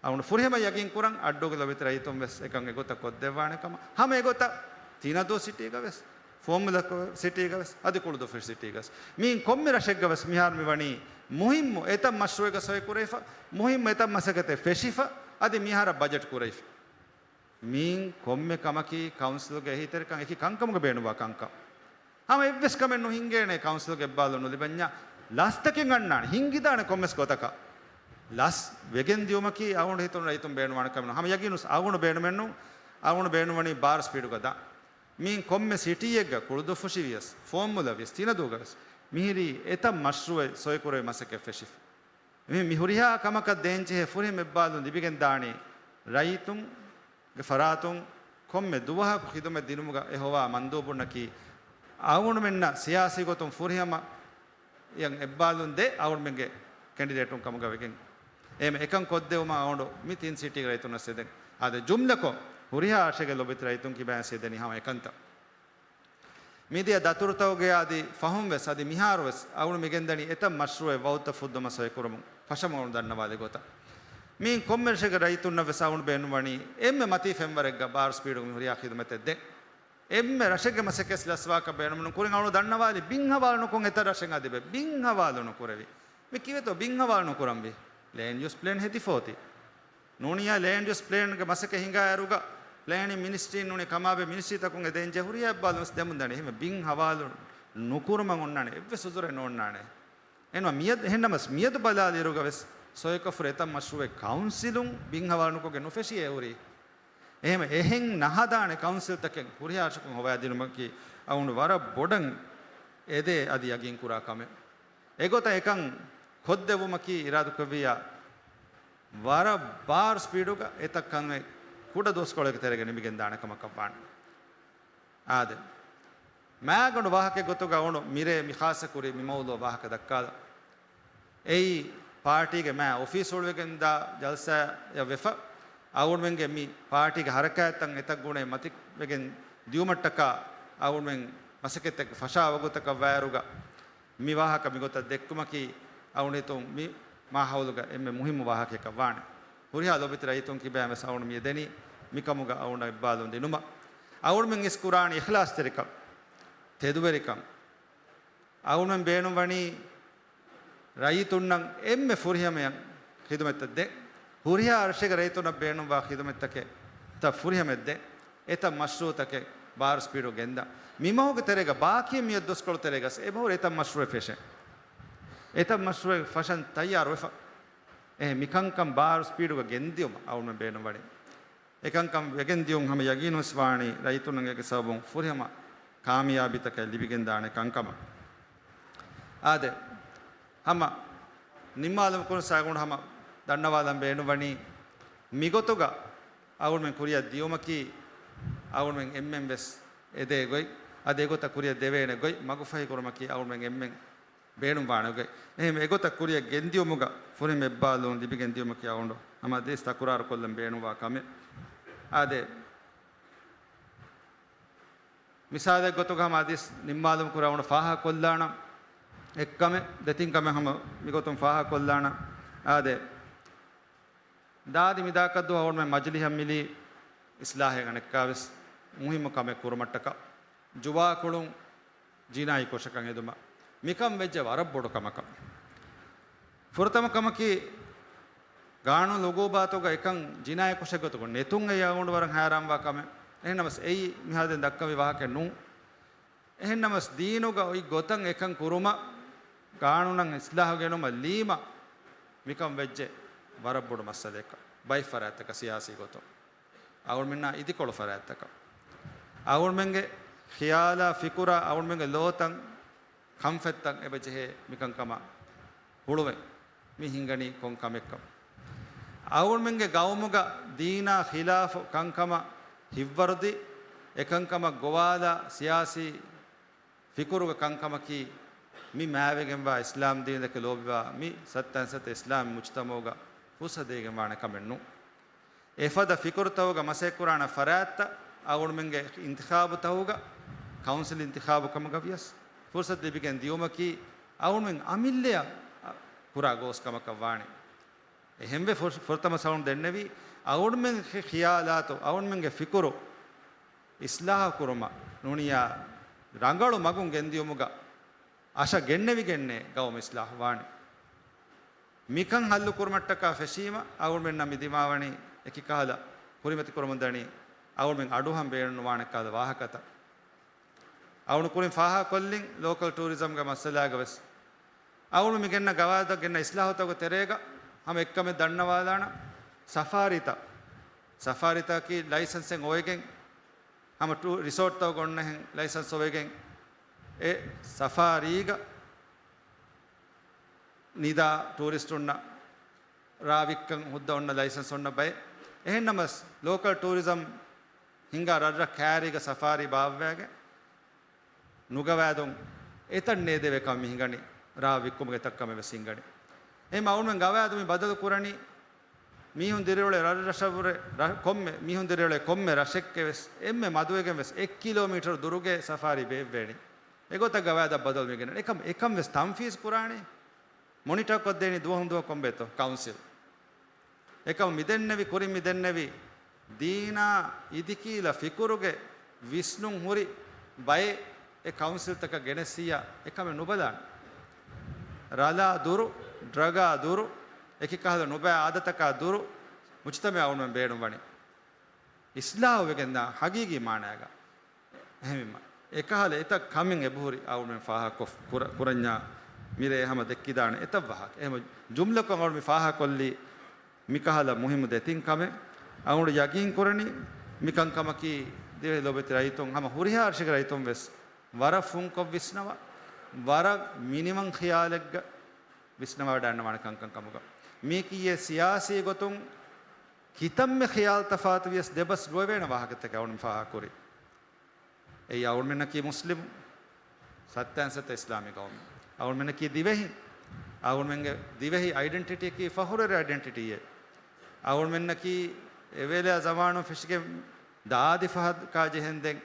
އަޅުގަނޑު ފުރިހަމަ ޔަގީން ކުރަން އައްޑޫގެ ލޮބިތި ރައްޔިތުން ވެސް އެކަން އެގޮތަށް ކޮށްދެއްވާނެ ކަމަށް. ހަމަ އެގޮތަށް ތިނަދޫ ސިޓީގަ ވެސް، ފުވައްމުލަކު ސިޓީގަ ވެސް، އަދި ކުޅުދުއްފުށި ސިޓީގަ ވެސް. މިއިން ކޮންމެ ރަށެއްގަ ވެސް މިހާރު މިވަނީ މުހިއްމު އެތައް މަޝްރޫއެއްގަ ސޮއި ކުރެވިފަ، މުހިއްމު އެތައް މަސައްކަތެއް ފެށިފަ، އަދި މިހާރަށް ބަޖެޓް ކުރެވިފަ. މިއިން ކޮންމެ ކަމަކީ ކައުންސިލްގެ އެހީތެރިކަން އެކި ކަންކަމުގަ ބޭނުންވާ ކަންކަން. ހަމަ އެއްވެސް ކަމެއް ނުހިނގޭނެ ކައުންސިލްގެ އެއްބާލުން ނުލިބެންޏާ. ލަސްތަކެއް އަންނާނެ، ހިންގިދާނެ ކޮންމެސް ގޮތަކަށް. ލަސް ވެގެން ދިޔުމަކީ އަޅުގަނޑު ހިތުން ރައްޔިތުން ބޭނުންވާނެ ކަމެއް ނޫން. ހަމަ ޔަގީނުސް އަޅުގަނޑު ބޭނުމެއްނޫން، އަޅުގަނޑު ބޭނުންވަނީ ބާރު ސްޕީޑުގަ ދާން. މިއިން ކޮންމެ ސިޓީއެއްގަ ކުޅުދުއްފުށި ވިޔަސް، ފުވައްމުލަ ވިޔަސް، ތިނަދޫގަ ވިޔަސް، މިހިރީ އެތައް މަޝްރޫއެއް ސޮއިކުރެވި މަސައްކަތް ފެށިފަ. މި، މި ހުރިހާ ކަމަކަށް ދޭންޖެހޭ ފުރިހަމަ އެއްބާލުން ލިބިގެންދާނީ ރައްޔިތުންގެ ފަރާތުން ކޮންމެ ދުވަހަކު ޚިދުމަތް ދިނުމުގަ އެ ހޮވާ މަންދޫބުންނަކީ އަޅުގަނޑުމެންނަށް ސިޔާސީ ގޮތުން ފުރިހަމަ އަށް އެއްބާލުން ދޭ އަޅުގަނޑުމެންގެ ކެންޑިޑޭޓުން ކަމުގަ ވެގެން. އެހެން އެކަން ކޮށްދެވުމަށް އަޅުގަނޑު މި ތިން ސިޓީގެ ރައްޔިތުންނަށް އެދެން. އާދެ، ޖުމްލަކޮށް ހުރިހާ ރަށެއްގެ ލޮބިތި ރައްޔިތުން ކިބައިން އެދެނީ ހަމަ އެކަންތައް. މިދިޔަ ދަތުރުތަކުގެ އަދި ފަހުން ވެސް އަދި މިހާރު ވެސް އަޅުގަނޑު މިގެންދަނީ އެތައް މަޝްރޫއެއް ވައުދުތައް ފުއްދުމަށް ސޮއިކުރަމުން ފަށަމުން އަޅުގަނޑު ދަންނަވާލި ގޮތަށް. މިއިން ކޮންމެ ރަށެއްގެ ރައްޔިތުންނަށް ވެސް އަޅުގަނޑު ބޭނުންވަނީ އެންމެ މަތީ ފެންވަރެއްގަ ބާރު ސްޕީޑުގަ މި ހުރިހާ ޚިދުމަތެއް ދޭން. އެންމެ ރަށެއްގެ މަސައްކަތް ލަސްވާކަށް ބޭނުމެއް ނޫން. ކުރިން އަޅުގަނޑު ދަންނަވާލި ބިން ހަވާލު ނުކޮށް އެތައް ރަށެއް އަދި ބޭ. ބިން ހަވާލު ނުކުރެވި. މި ކިވެތޯ ބިން ހަވާލު ނުކުރަންވީ؟ ލޭންޑް ޔޫސް ޕްލޭން ހެދިފަ އޮތީ. ނޫނިއްޔާ ލޭންޑް ޔޫސް ޕްލޭންގެ މަސައްކަތް ހިނގާއިރުގަ ޕްލޭނިން މިނިސްޓްރީން ނޫނީ ކަމާބެ މިނިސްޓްރީތަކުން އެ ދޭންޖެހޭ ހުރިހާ އެއްބާލުން ވެސް ދެމުން ދަނީ. އެހެން ބިން ހަވާލު ނުކުރުމަށް އޮންނާނެ އެއްވެސް އުޒުރެއް ނޯންނާނެ. އެހެންވީމަ މިއަދު، އެހެންނަމަސް މިއަދު ބަލާލިއިރުގަ ވެސް ސޮއިކޮށްފަ ހުރި އެތައް މަޝްރޫއެއް ކައުންސިލުން ބިން ހަވާލު ނުކޮށްގެން ނުފެށިއޭ ހުރީ. އެހެން އެހެން ނަހަދާނެ ކައުންސިލްތަކެއް ހުރިހާ ރަށަކުން ހޮވާދިނުމަކީ އަޅުގަނޑު ވަރަށް ބޮޑަށް އެދޭ އަދި ޔަގީން ކުރާ ކަމެއް. އެގޮތަށް އެކަން ކޮށްދެއްވުމަކީ އިރާދަކުރެއްވިއްޔާ ވަރަށް ބާރު ސްޕީޑުގަ އެތައް ކަމެއް ކުޑަ ދުވަސްކޮޅެއްގެ ތެރޭގަ ނިމިގެން ދާނެ ކަމަކަށް ވާނެ. އާދެ، މާގަނޑު ވާހަކައެއް ގޮތުގަ އަޅުގަނޑު މިރޭ މި ޚާއްޞަ ކުރި މި މައުޟޫޢު ވާހަކަ ދައްކާލަން. އެއީ ޕާޓީގެ މާ އޮފީސް އުޅުވިގެންދާ ޖަލްސާއަށް ވެފަ، އަޅުގަނޑުމެންގެ މި ޕާޓީގެ ހަރަކާތްތައް އެތައް ގުނައެއް މަތިވެގެން ދިޔުމަށްޓަކާ އަޅުގަނޑުމެން މަސައްކަތްތަކަށް ފަށާ ވަގުތަކަށް ވާއިރުގަ، މި ވާހަކަ މިގޮތަށް ދެއްކުމަކީ އަޅުގަނޑު ހިތުން މި މާހައުލުގަ އެންމެ މުހިއްމު ވާހަކައަކަށް ވާނެ. ހުރިހާ ލޮބިތި ރައްޔިތުން ކިބައިން ވެސް އަޅުގަނޑު މި އެދެނީ މިކަމުގަ އަޅުގަނޑަށް އިއްބާލުން ދިނުމަށް. އަޅުގަނޑުމެން އިސްކުރާނީ އިޚްލާޞްތެރިކަން، ތެދުވެރިކަން. އަޅުގަނޑުމެން ބޭނުންވަނީ ރައްޔިތުންނަށް އެންމެ ފުރިހަމަޔަށް ޚިދުމަތްތައް ދޭން. ހުރިހާ އަރަށެއްގެ ރައްޔިތުންނަށް ބޭނުންވާ ޚިދުމަތްތަކެއް ތައް ފުރިހަމަޔަށް ދޭން. އެތައް މަޝްރޫޢުތަކެއް ބާރު ސްޕީޑު ގެންދާ. މި މަހުގެ ތެރޭގަ ބާކީ މިއަދު ދުވަސްކޮޅު ތެރޭގަސް އެބަހުރި އެތައް މަޝްރޫޢެއް ފެށޭ. އެތައް މަޝްރޫޢެއް ފަށަން ތައްޔާރުވެފަ. އެހެން މިކަންކަން ބާރު ސްޕީޑުގަ ގެންދިޔުމަށް އަޅުގަނޑުމެން ބޭނުންވަނީ. އެކަންކަން ވެގެން ދިޔުން ހަމަ ޔަގީނުވެސް ވާނީ ރައްޔިތުންނަށް އޭގެ ސަބަބުން ފުރިހަމަ ކާމިޔާބީތަކެއް ލިބިގެންދާނެ ކަންކަމަށް. އާދެ، ހަމަ ނިންމާލުމުގަ ކުރިން އަޅުގަނޑު ހަމަ ދަންނަވާލަން ބޭނުންވަނީ، މިގޮތުގަ އަޅުގަނޑުމެން ކުރިއަށް ދިޔުމަކީ އަޅުގަނޑުމެން އެންމެން ވެސް އެދޭ ގޮތް، އަދި އެގޮތަށް ކުރިއަށް ދެވޭނެ ގޮތް މަގުފަހި ކުރުމަކީ އަޅުގަނޑުމެން އެންމެން ބޭނުންވާނެ ގޮތް. އެހެން އެގޮތަށް ކުރިއަށް ގެންދިޔުމުގަ ފުރިހަމަ އެއްބާލުން ލިބިގެން ދިޔުމަކީ އަޅުގަނޑު ހަމަ އަދިވެސް ތަކުރާރު ކޮށްލަން ބޭނުންވާ ކަމެއް. އާދެ، މިސާލެއް ގޮތުގަ ހަމަ އަދިވެސް ނިންމާލުމުގަ ކުރި އަޅުގަނޑު ފާހަގަކޮށްލާނަން އެއްކަމެއް، ދެތިން ކަމެއް ހަމަ މިގޮތުން ފާހަގަކޮށްލާނަން. އާދެ، ދާދި މިދާކަށްދުވަހު އަޅުގަނޑުމެން މަޖިލީހަށް މިލީ އިސްލާހެއް އަނެއްކާވެސް މުހިއްމު ކަމެއް ކުރުމަށްޓަކާ، ޖުވާކުޅުން ޖިނާއީ ކުށަކަށް ހެދުމަށް. މިކަން ވެއްޖެ ވަރަށް ބޮޑު ކަމަކަށް. ފުރަތަމަ ކަމަކީ، ގާނޫނު އުގޫބާތުގަ އެކަން ޖިނާއީ ކުށެއް ގޮތުގަ ނެތުން އެއީ އަޅުގަނޑު ވަރަށް ހައިރާންވާ ކަމެއް. އެހެންނަމަސް އެއީ މިހާރު ދެން ދައްކަވި ވާހަކައެއް ނޫން. އެހެންނަމަސް ދީނުގަ އޮތް ގޮތަށް އެކަން ކުރުމަށް، ގާނޫނަށް އިސްލާހު ގެނުމަށް ލީމަށް މިކަން ވެއްޖެ ވަރަށް ބޮޑު މައްސަލައަކަށް ބައެއް ފަރާތްތަކަށް ސިޔާސީ ގޮތުން. އަޅުމެންނާ އިދިކޮޅު ފަރާތްތަކަށް، އަޅުމެންގެ ޚިޔާލާ ފިކުރާ، އަޅުމެންގެ ލޯތައް، ކަންފަތްތައް އެބަ ޖެހޭ މިކަންކަމަށް ހުޅުވެ މި ހިނގަނީ ކޮން ކަމެއްކަން. އަޅުމެންގެ ގައުމުގަ ދީނާ ޚިލާފު ކަންކަމަށް ހިއްވަރުދީ، އެކަންކަމަށް ގޮވާލާ ސިޔާސީ ފިކުރުގެ ކަންކަމަކީ، މި މާތްވެގެންވާ އިސްލާމް ދީންދެކެ ލޯބިވާ މި ސައްތަ އަންސަތަ އިސްލާމީ މުޖްތަމަޢުގަ ފުރުސަތު ދޭގެންވާނެ ކަމެއް ނޫން. އެފަދަ ފިކުރުތަކުގަ މަސައްކަތްކުރާނެ ފަރާތްތައް އަޅުމެންގެ އިންތިޚާބުތަކުގަ، ކައުންސިލް އިންތިޚާބު ކަމުގަ ވިޔަސް ފުރުސަތު ލިބިގެން ދިޔުމަކީ، އަޅުމެން އަމިއްލަޔަށް ކުރާ ގޯސް ކަމަކަށް ވާނެ. އެހެންވެ، ފުރ-، ފުރަތަމަ ސަވަން ދެންނެވީ، އަޅުމެންގެ ޚިޔާލާތު، އަޅުމެންގެ ފިކުރު އިސްލާހު ކުރުމަށް ނޫނިޔާ ރަނގަޅު މަގުން ގެންދިޔުމުގަ އަށަ ގެންނެވިގެންނޭ ގައުމު އިސްލާހު ވާނެ. މިކަން ހައްލު ކުރުމަށްޓަކާ ފެށީމަ، އަޅުމެންނަށް މި ދިމާވަނީ އެކި ކަހަލަ ކުރިމަތި ކުރަމުން ދަނީ، އަޅުމެން އަޑުއަހަން ބޭނުން ނުވާނެ ކަހަލަ ވާހަކަތައް. އަޅުން ކުރިން ފާހަގަކޮށްލިން ލޯކަލް ޓޫރިޒަމްގެ މައްސަލާގަ ވެސް. އަޅުން މި ގެންނަ ގަވާއިދަށް ގެންނަ އިސްލާހުތަކުގެ ތެރޭގަ ހަމަ އެއްކަމެއް ދަންނަވާލާނަން، ސަފާރީތައް، ސަފާރީތަކީ ލައިސަންސެއް އޮވެގެން، ހަމަ ޓޫ-، ރިސޯޓްތަކުގަ އޮންނަހެން ލައިސަންސް އޮވެގެން، އެ ސަފާރީގަ ނިދާ ޓޫރިސްޓުންނަށް ރާވިއްކަން ހުއްދަ އޮންނަ ލައިސަންސް އޮންނަ ބައެއް. އެހެންނަމަސް، ލޯކަލް ޓޫރިޒަމް ހިންގާ ރަށްރަށް ކައިރީގަ ސަފާރީ ބާއްވައިގެން ނުގަވާދުން އެތައް ނޭދެވޭ ކަމަށް މި ހިނގަނީ، ރާ ވިއްކުމުގެ އެތައް ކަމެއް ވެސް ހިނގަނީ. އެހެން އަޅުމެން ގަވާއިދު މި ބަދަލު ކުރަނީ، މީހުން ދިރިއުޅޭ ރަށްރަށަށްވުރެ ރަ-، ކޮންމެ، މީހުން ދިރިއުޅޭ ކޮންމެ ރަށެއްގެ ވެސް އެންމެ މަދުވެގެން ވެސް އެއް ކިލޯމީޓަރު ދުރުގެ ސަފާރީ ބޭއްވޭނީ. އެގޮތަށް ގަވާއިދަށް ބަދަލު މި ގެނަނީ. އެކަމް، އެކަން ވެސް ތަންފީޒް ކުރާނީ. މޮނިޓަރ ކޮށްދޭނީ ދުވަހުން ދުވަހަށް ކޮންބޭތޯ ކައުންސިލް. އެކަމަ މިދެންނެވި، ކުރިން މިދެންނެވި ދީނާ އިދިކީލަ ފިކުރުގެ ވިސްނުން ހުރި ބައެއް އެ ކައުންސިލްތަކަށް ގެނެސްސިއްޔާ އެކަމެއް ނުބަލާނެ. ރަލާ ދުރު، ޑްރަގާ ދުރު، އެކި ކަހަލަ ނުބައި އާދަތަކާ ދުރު، މުޖްތަމަޢަށް އަޅުމެން ބޭނުންވަނީ. އިސްލާހުވެގެންދާ ހަގީގީ މާނައިގަ. އެހެންވީމަ، އެކަހަލަ އެތައް ކަމެއް އެބަހުރި އަޅުމެން ފާހަގަކޮށް ކުރ-، ކުރަންޏާ މިރޭ ހަމަ ދެއްކިދާނެ އެތައް ވާހަކަ. އެހެން ޖުމްލަކޮށް އަޅު މި ފާހަގަކޮށްލީ މިކަހަލަ މުހިއްމު ދެތިން ކަމެއް. އަޅުގަނޑު ޔަގީން ކުރަނީ މިކަންކަމަކީ ދިވެހި ލޯބިވެތި ރައްޔިތުން ހަމަ ހުރިހާ ރަށެއްގެ ރައްޔިތުން ވެސް ވަރަށް ފުންކޮށް ވިސްނަވާ، ވަރަށް މިނިމަމް ޚިޔާލެއްގަ ވިސްނަވާވަޑައިގަންނަވާނެ ކަންކަން ކަމުގަ. މީކީ އެ ސިޔާސީ ގޮތުން ކިތަންމެ ޚިޔާލު ތަފާތު ވިޔަސް ދެބަސް ގޮވޭނެ ވާހަކަތަކެއް އަޅުން ފާހަގަކުރީ. އެއީ އަޅުމެންނަކީ މުސްލިމު، ސައްތައިން ސައްތަ އިސްލާމީ ގައުމެއް. އަޅުމެންނަކީ ދިވެހި. އަޅުމެންގެ ދިވެހި އައިޑެންޓިޓީއަކީ ފަޚުރުވެރި އައިޑެންޓިޓީއެއް. އަޅުމެންނަކީ އެވެލާ ޒަމާނުން ފެށިގެން ދާދި ފަހަކާ ޖެހެންދެން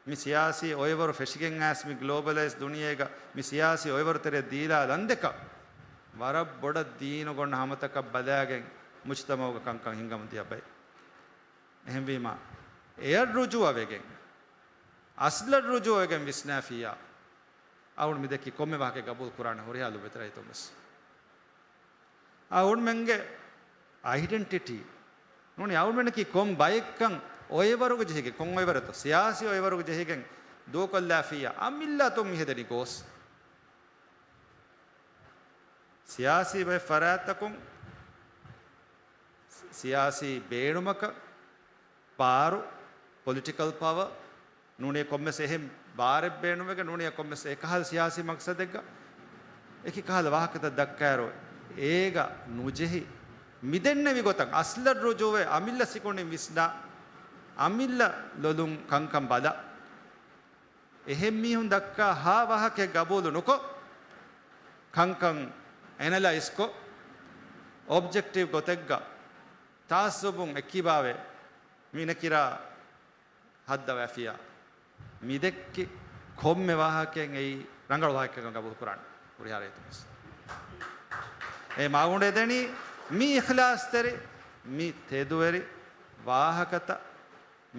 މި ސިޔާސީ އޮއެވަރު ފެށިގެން އައިސް މި ގްލޯބަލައިޒް ދުނިޔޭގަ މި ސިޔާސީ އޮއެވަރު ތެރެ ދީލާ ލަންދެކަށް ވަރަށް ބޮޑަށް ދީނުގަ އޮންނަ ހަމަތަކަށް ބަލާގެން މުޖްތަމަޢުގަ ކަންކަން ހިންގަމުން ދިޔަ ބައެއް. އެހެންވީމަ، އެޔަށް ރުޖޫޢަވެގެން، އަސްލަށް ރުޖޫޢަވެގެން ވިސްނާފިއްޔާ، އަޅުން މިދެއްކި ކޮންމެ ވާހަކައެއް ގަބޫލު ކުރާނެ ހުރިހާ ލޯބިވެތި ރައްޔިތުން ވެސް. އަޅުމެންގެ އައިޑެންޓިޓީ ނޫނީ އަޅުމެންނަކީ ކޮން ބައެއްކަން އޮއެވަރުގަ ޖެހިގެން، ކޮން އޮއެވަރެއްތޯ؟ ސިޔާސީ އޮއެވަރުގަ ޖެހިގެން ދޫކޮށްލާފިއްޔާ، އަމިއްލަ އަތުން މި ހެދެނީ ގޯސް. ސިޔާސީ ބައެއް ފަރާތްތަކުން ސިޔާސީ ބޭނުމަކަށް ބާރު، ޕޮލިޓިކަލް ޕަވަ، ނޫނީ ކޮންމެސް އެހެން ބާރެއް ބޭނުންވެގެން ނޫނީ ކޮންމެސް އެކަހަލަ ސިޔާސީ މަޤްޞަދެއްގަ އެކި ކަހަލަ ވާހަކަތައް ދައްކާއިރު، އޭގަ ނުޖެހި މިދެންނެވި ގޮތަށް އަސްލަށް ރުޖޫޢަވެ އަމިއްލަ ސިކުނޑިން ވިސްނާ، އަމިއްލަ ލޮލުން ކަންކަން ބަލާ، އެހެން މީހުން ދައްކާ ހާ ވާހަކައެއް ގަބޫލު ނުކޮށް، ކަންކަން އެނަލައިޒްކޮށް، އޮބްޖެކްޓިވް ގޮތެއްގަ ތަޢައްސުބުން އެއްކިބާވެ، މީނަކިރާ ހައްދަވާފިއްޔާ، މިދެއްކި ކޮންމެ ވާހަކައެއް އެއީ ރަނގަޅު ވާހަކައެއް ގަބޫލު ކުރާނެ ހުރިހާ ރައްޔިތުން ވެސް. އެ މަގުން އެދެނީ މި އިޚްލާޞްތެރި، މި ތެދުވެރި ވާހަކަތައް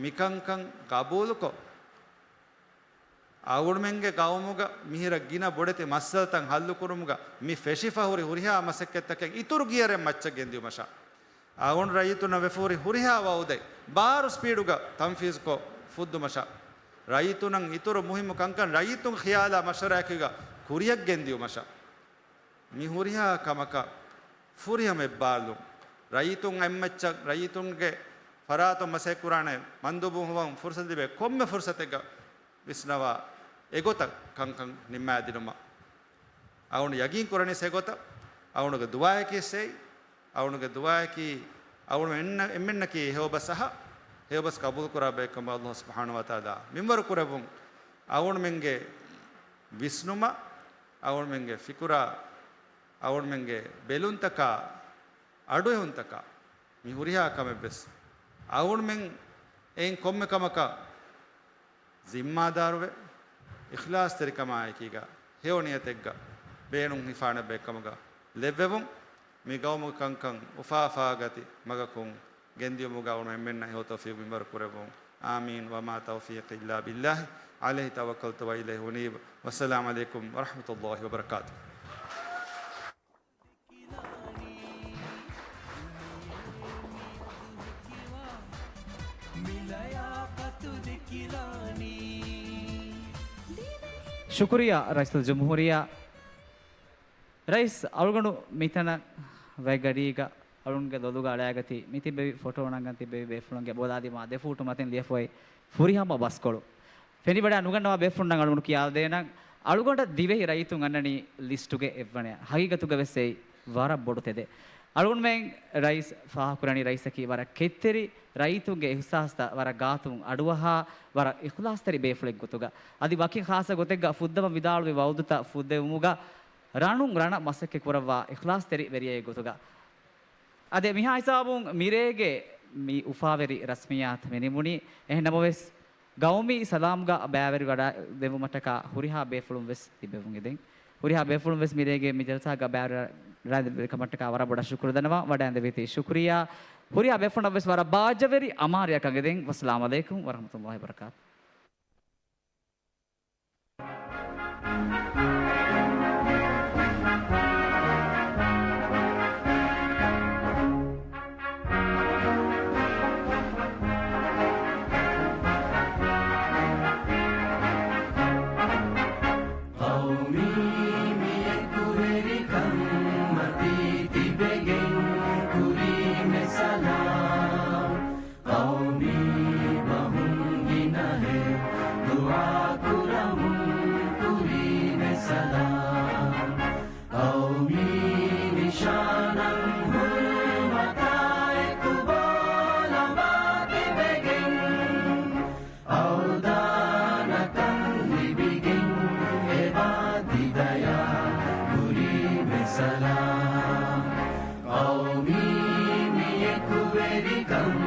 މިކަންކަން ގަބޫލުކޮށް، އަޅުގަނޑުމެންގެ ގައުމުގަ މިހިރަ ގިނަ ބޮޑެތި މައްސަލަތައް ހައްލުކުރުމުގަ މި ފެށިފަ ހުރި ހުރިހާ މަސައްކަތްތަކެއް އިތުރު ގިޔަރެއް މައްޗަށް ގެންދިއުމަށާ، އަޅުގަނޑު ރައްޔިތުންނަށް ވެފަ ހުރި ހުރިހާ ވައުދެއް ބާރު ސްޕީޑުގަ ތަންފީޒުކޮށް ފުއްދުމަށާ، ރައްޔިތުންނަށް އިތުރު މުހިއްމު ކަންކަން ރައްޔިތުން ޚިޔާލާ މަޝްވަރާއެކީގަ ކުރިޔަށް ގެންދިއުމަށާ، މި ހުރިހާ ކަމަކަށް ފުރިހަމަ އެއްބާރުލުން، ރައްޔިތުން އެއްމައްޗަށް ރައްޔިތުންގެ ފަރާތުން މަސައްކަތްކުރާނެ މަންދޫބުން ހުވަން ފުރުސަތު ލިބޭ ކޮންމެ ފުރުސަތެއްގަ ވިސްނަވާ އެގޮތަށް ކަންކަން ނިންމާދިނުމަށް. އަޅުގަނޑު ޔަގީން ކުރަނީސް އެގޮތަށް. އަޅުގަނޑުގެ ދުޢާއަކީ ސެއް. އަޅުގަނޑުގެ ދުޢާއަކީ އަޅުގަނޑު އެންމެންނަކީ ހެޔޮބަސް އަހާ، ހެޔޮބަސް ޤަބޫލުކުރާ ބައެއްކަމަށް ﷲ ސުބްޙާނަހޫ ވަތަޢާލާ މިންވަރު ކުރެއްވުން. އަޅުގަނޑުމެންގެ ވިސްނުމަށް، އަޅުގަނޑުމެންގެ ފިކުރާ، އަޅުގަނޑުމެންގެ ބެލުންތަކާ، އަޑުއެހުންތަކާ މި ހުރިހާ ކަމެއްވެސް އަޅުގަނޑުމެން އެއިން ކޮންމެ ކަމަކަށް ޒިންމާދާރުވެ، އިޚްލާޞްތެރިކަމާއެކީގަ ހެޔޮ ނިޔަތެއްގަ ބޭނުން ހިފާނެ ބައެއްކަމުގަ ލެއްވެވުން. މި ގައުމުގެ ކަންކަން އުފާ އުފާގަތި މަގަކުން ގެންދިޔުމުގަ އަޅުގަނޑު އެންމެންނަށް ހެޔޮ ތައުފީޤު މިންވަރު ކުރެއްވުން. އާމީން. وما توفيقي إلا بالله عليه توكلت وإليه أنيب. والسلام عليكم ورحمة الله وبركاته. ޝުކުރިއްޔާ ރައީސުލްޖުމްހޫރިއްޔާ. ރައީސް، އަޅުގަނޑު މިތަނަށް ވައިގަޑީގަ އަޅުގަނޑުގެ ލޮލުގަ އަޅާގަތީ މިތިބެވި ފޮޓޯ ނަންގަން ތިބެވި ބޭފުޅުންގެ ބޮލާލީމާ ދެ ފޫޓު މަތިން ލިޔެފައި ފުރިހަމަ ބަސްކޮޅު. ފެނިވަޑައި ނުގަންނަވާ ބޭފުޅުންނަށް އަޅުގަނޑު ކިޔާދޭނަން. އަޅުގަނޑަށް ދިވެހި ރައްޔިތުން އަންނަނީ ލިސްޓުގެ އެއްވަނަޔަށް. ހަގީގަތުގަވެސް އެއީ ވަރަށް ބޮޑު ތެދެއް. އަޅުގަނޑުމެން ރައީސް ފާހަގަކުރަނީ ރައީސަކީ ވަރަށް ކެތްތެރި، ރައްޔިތުންގެ އިޙްސާސްތައް ވަރަށް ގާތުން އަޑުއަހާ، ވަރަށް އިޚްލާޞްތެރި ބޭފުޅެއް ގޮތުގަ. އަދި ވަކިން ޚާއްޞަ ގޮތެއްގަ ފުއްދަވަން ވިދާޅުވި ވައުދުތައް ފުއްދެވުމުގަ ރަނުން ރަނަށް މަސައްކަތް ކުރައްވާ އިޚްލާޞްތެރި ވެރިޔެއް ގޮތުގަ. އާދެ، މިހާ ހިސާބުން މިރޭގެ މި އުފާވެރި ރަސްމިއްޔާތު މި ނިމުނީ. އެހެން ނަމަވެސް، ގައުމީ ސަލާމްގަ ބައިވެރިވަޑައި ދެއްވުމަށްޓަކާ ހުރިހާ ބޭފުޅުން ވެސް ތިބެވުން އެދެން. ހުރިހާ ބޭފުޅުން ވެސް މިރޭގެ މި ޖަލްސާގަ ބައިވެރިވެ ކަމަށްޓަކާ ވަރަށް ބޮޑަށް ޝުކުރު ދަންނަވަން. ވަޑައިގެންދެވީތީ ޝުކުރިއްޔާ. ހުރިހާ ބޭފުޅުންނަށް ވެސް ވަރަށް ބާއްޖަވެރި އަމާރައަކަށް އެދެން. ވައްސަލާމް ޢަލައިކުމް ވަރަޙްމަތުﷲި ވަބަރަކާތު. ޤައުމީ މި އެކުވެރިކަން މަތީ ތިބެގެން ކުރީމެ ސަލާމް. ޤައުމީ ބަހުން ގިނަހެއް ދުޢާ ކުރަމުން ކުރީމެ ސަލާމް. ޤައުމީ ނިޝާނަށް ހުރުމަތާ އެކު ބޯލަމާ ތިބެގެން އަޅުދާނަކަން ލިބިގެން އެބާ ތިދަޔާ ކުރީމެ ސަލާމް. ޤައުމީ މި އެކުވެރިކަން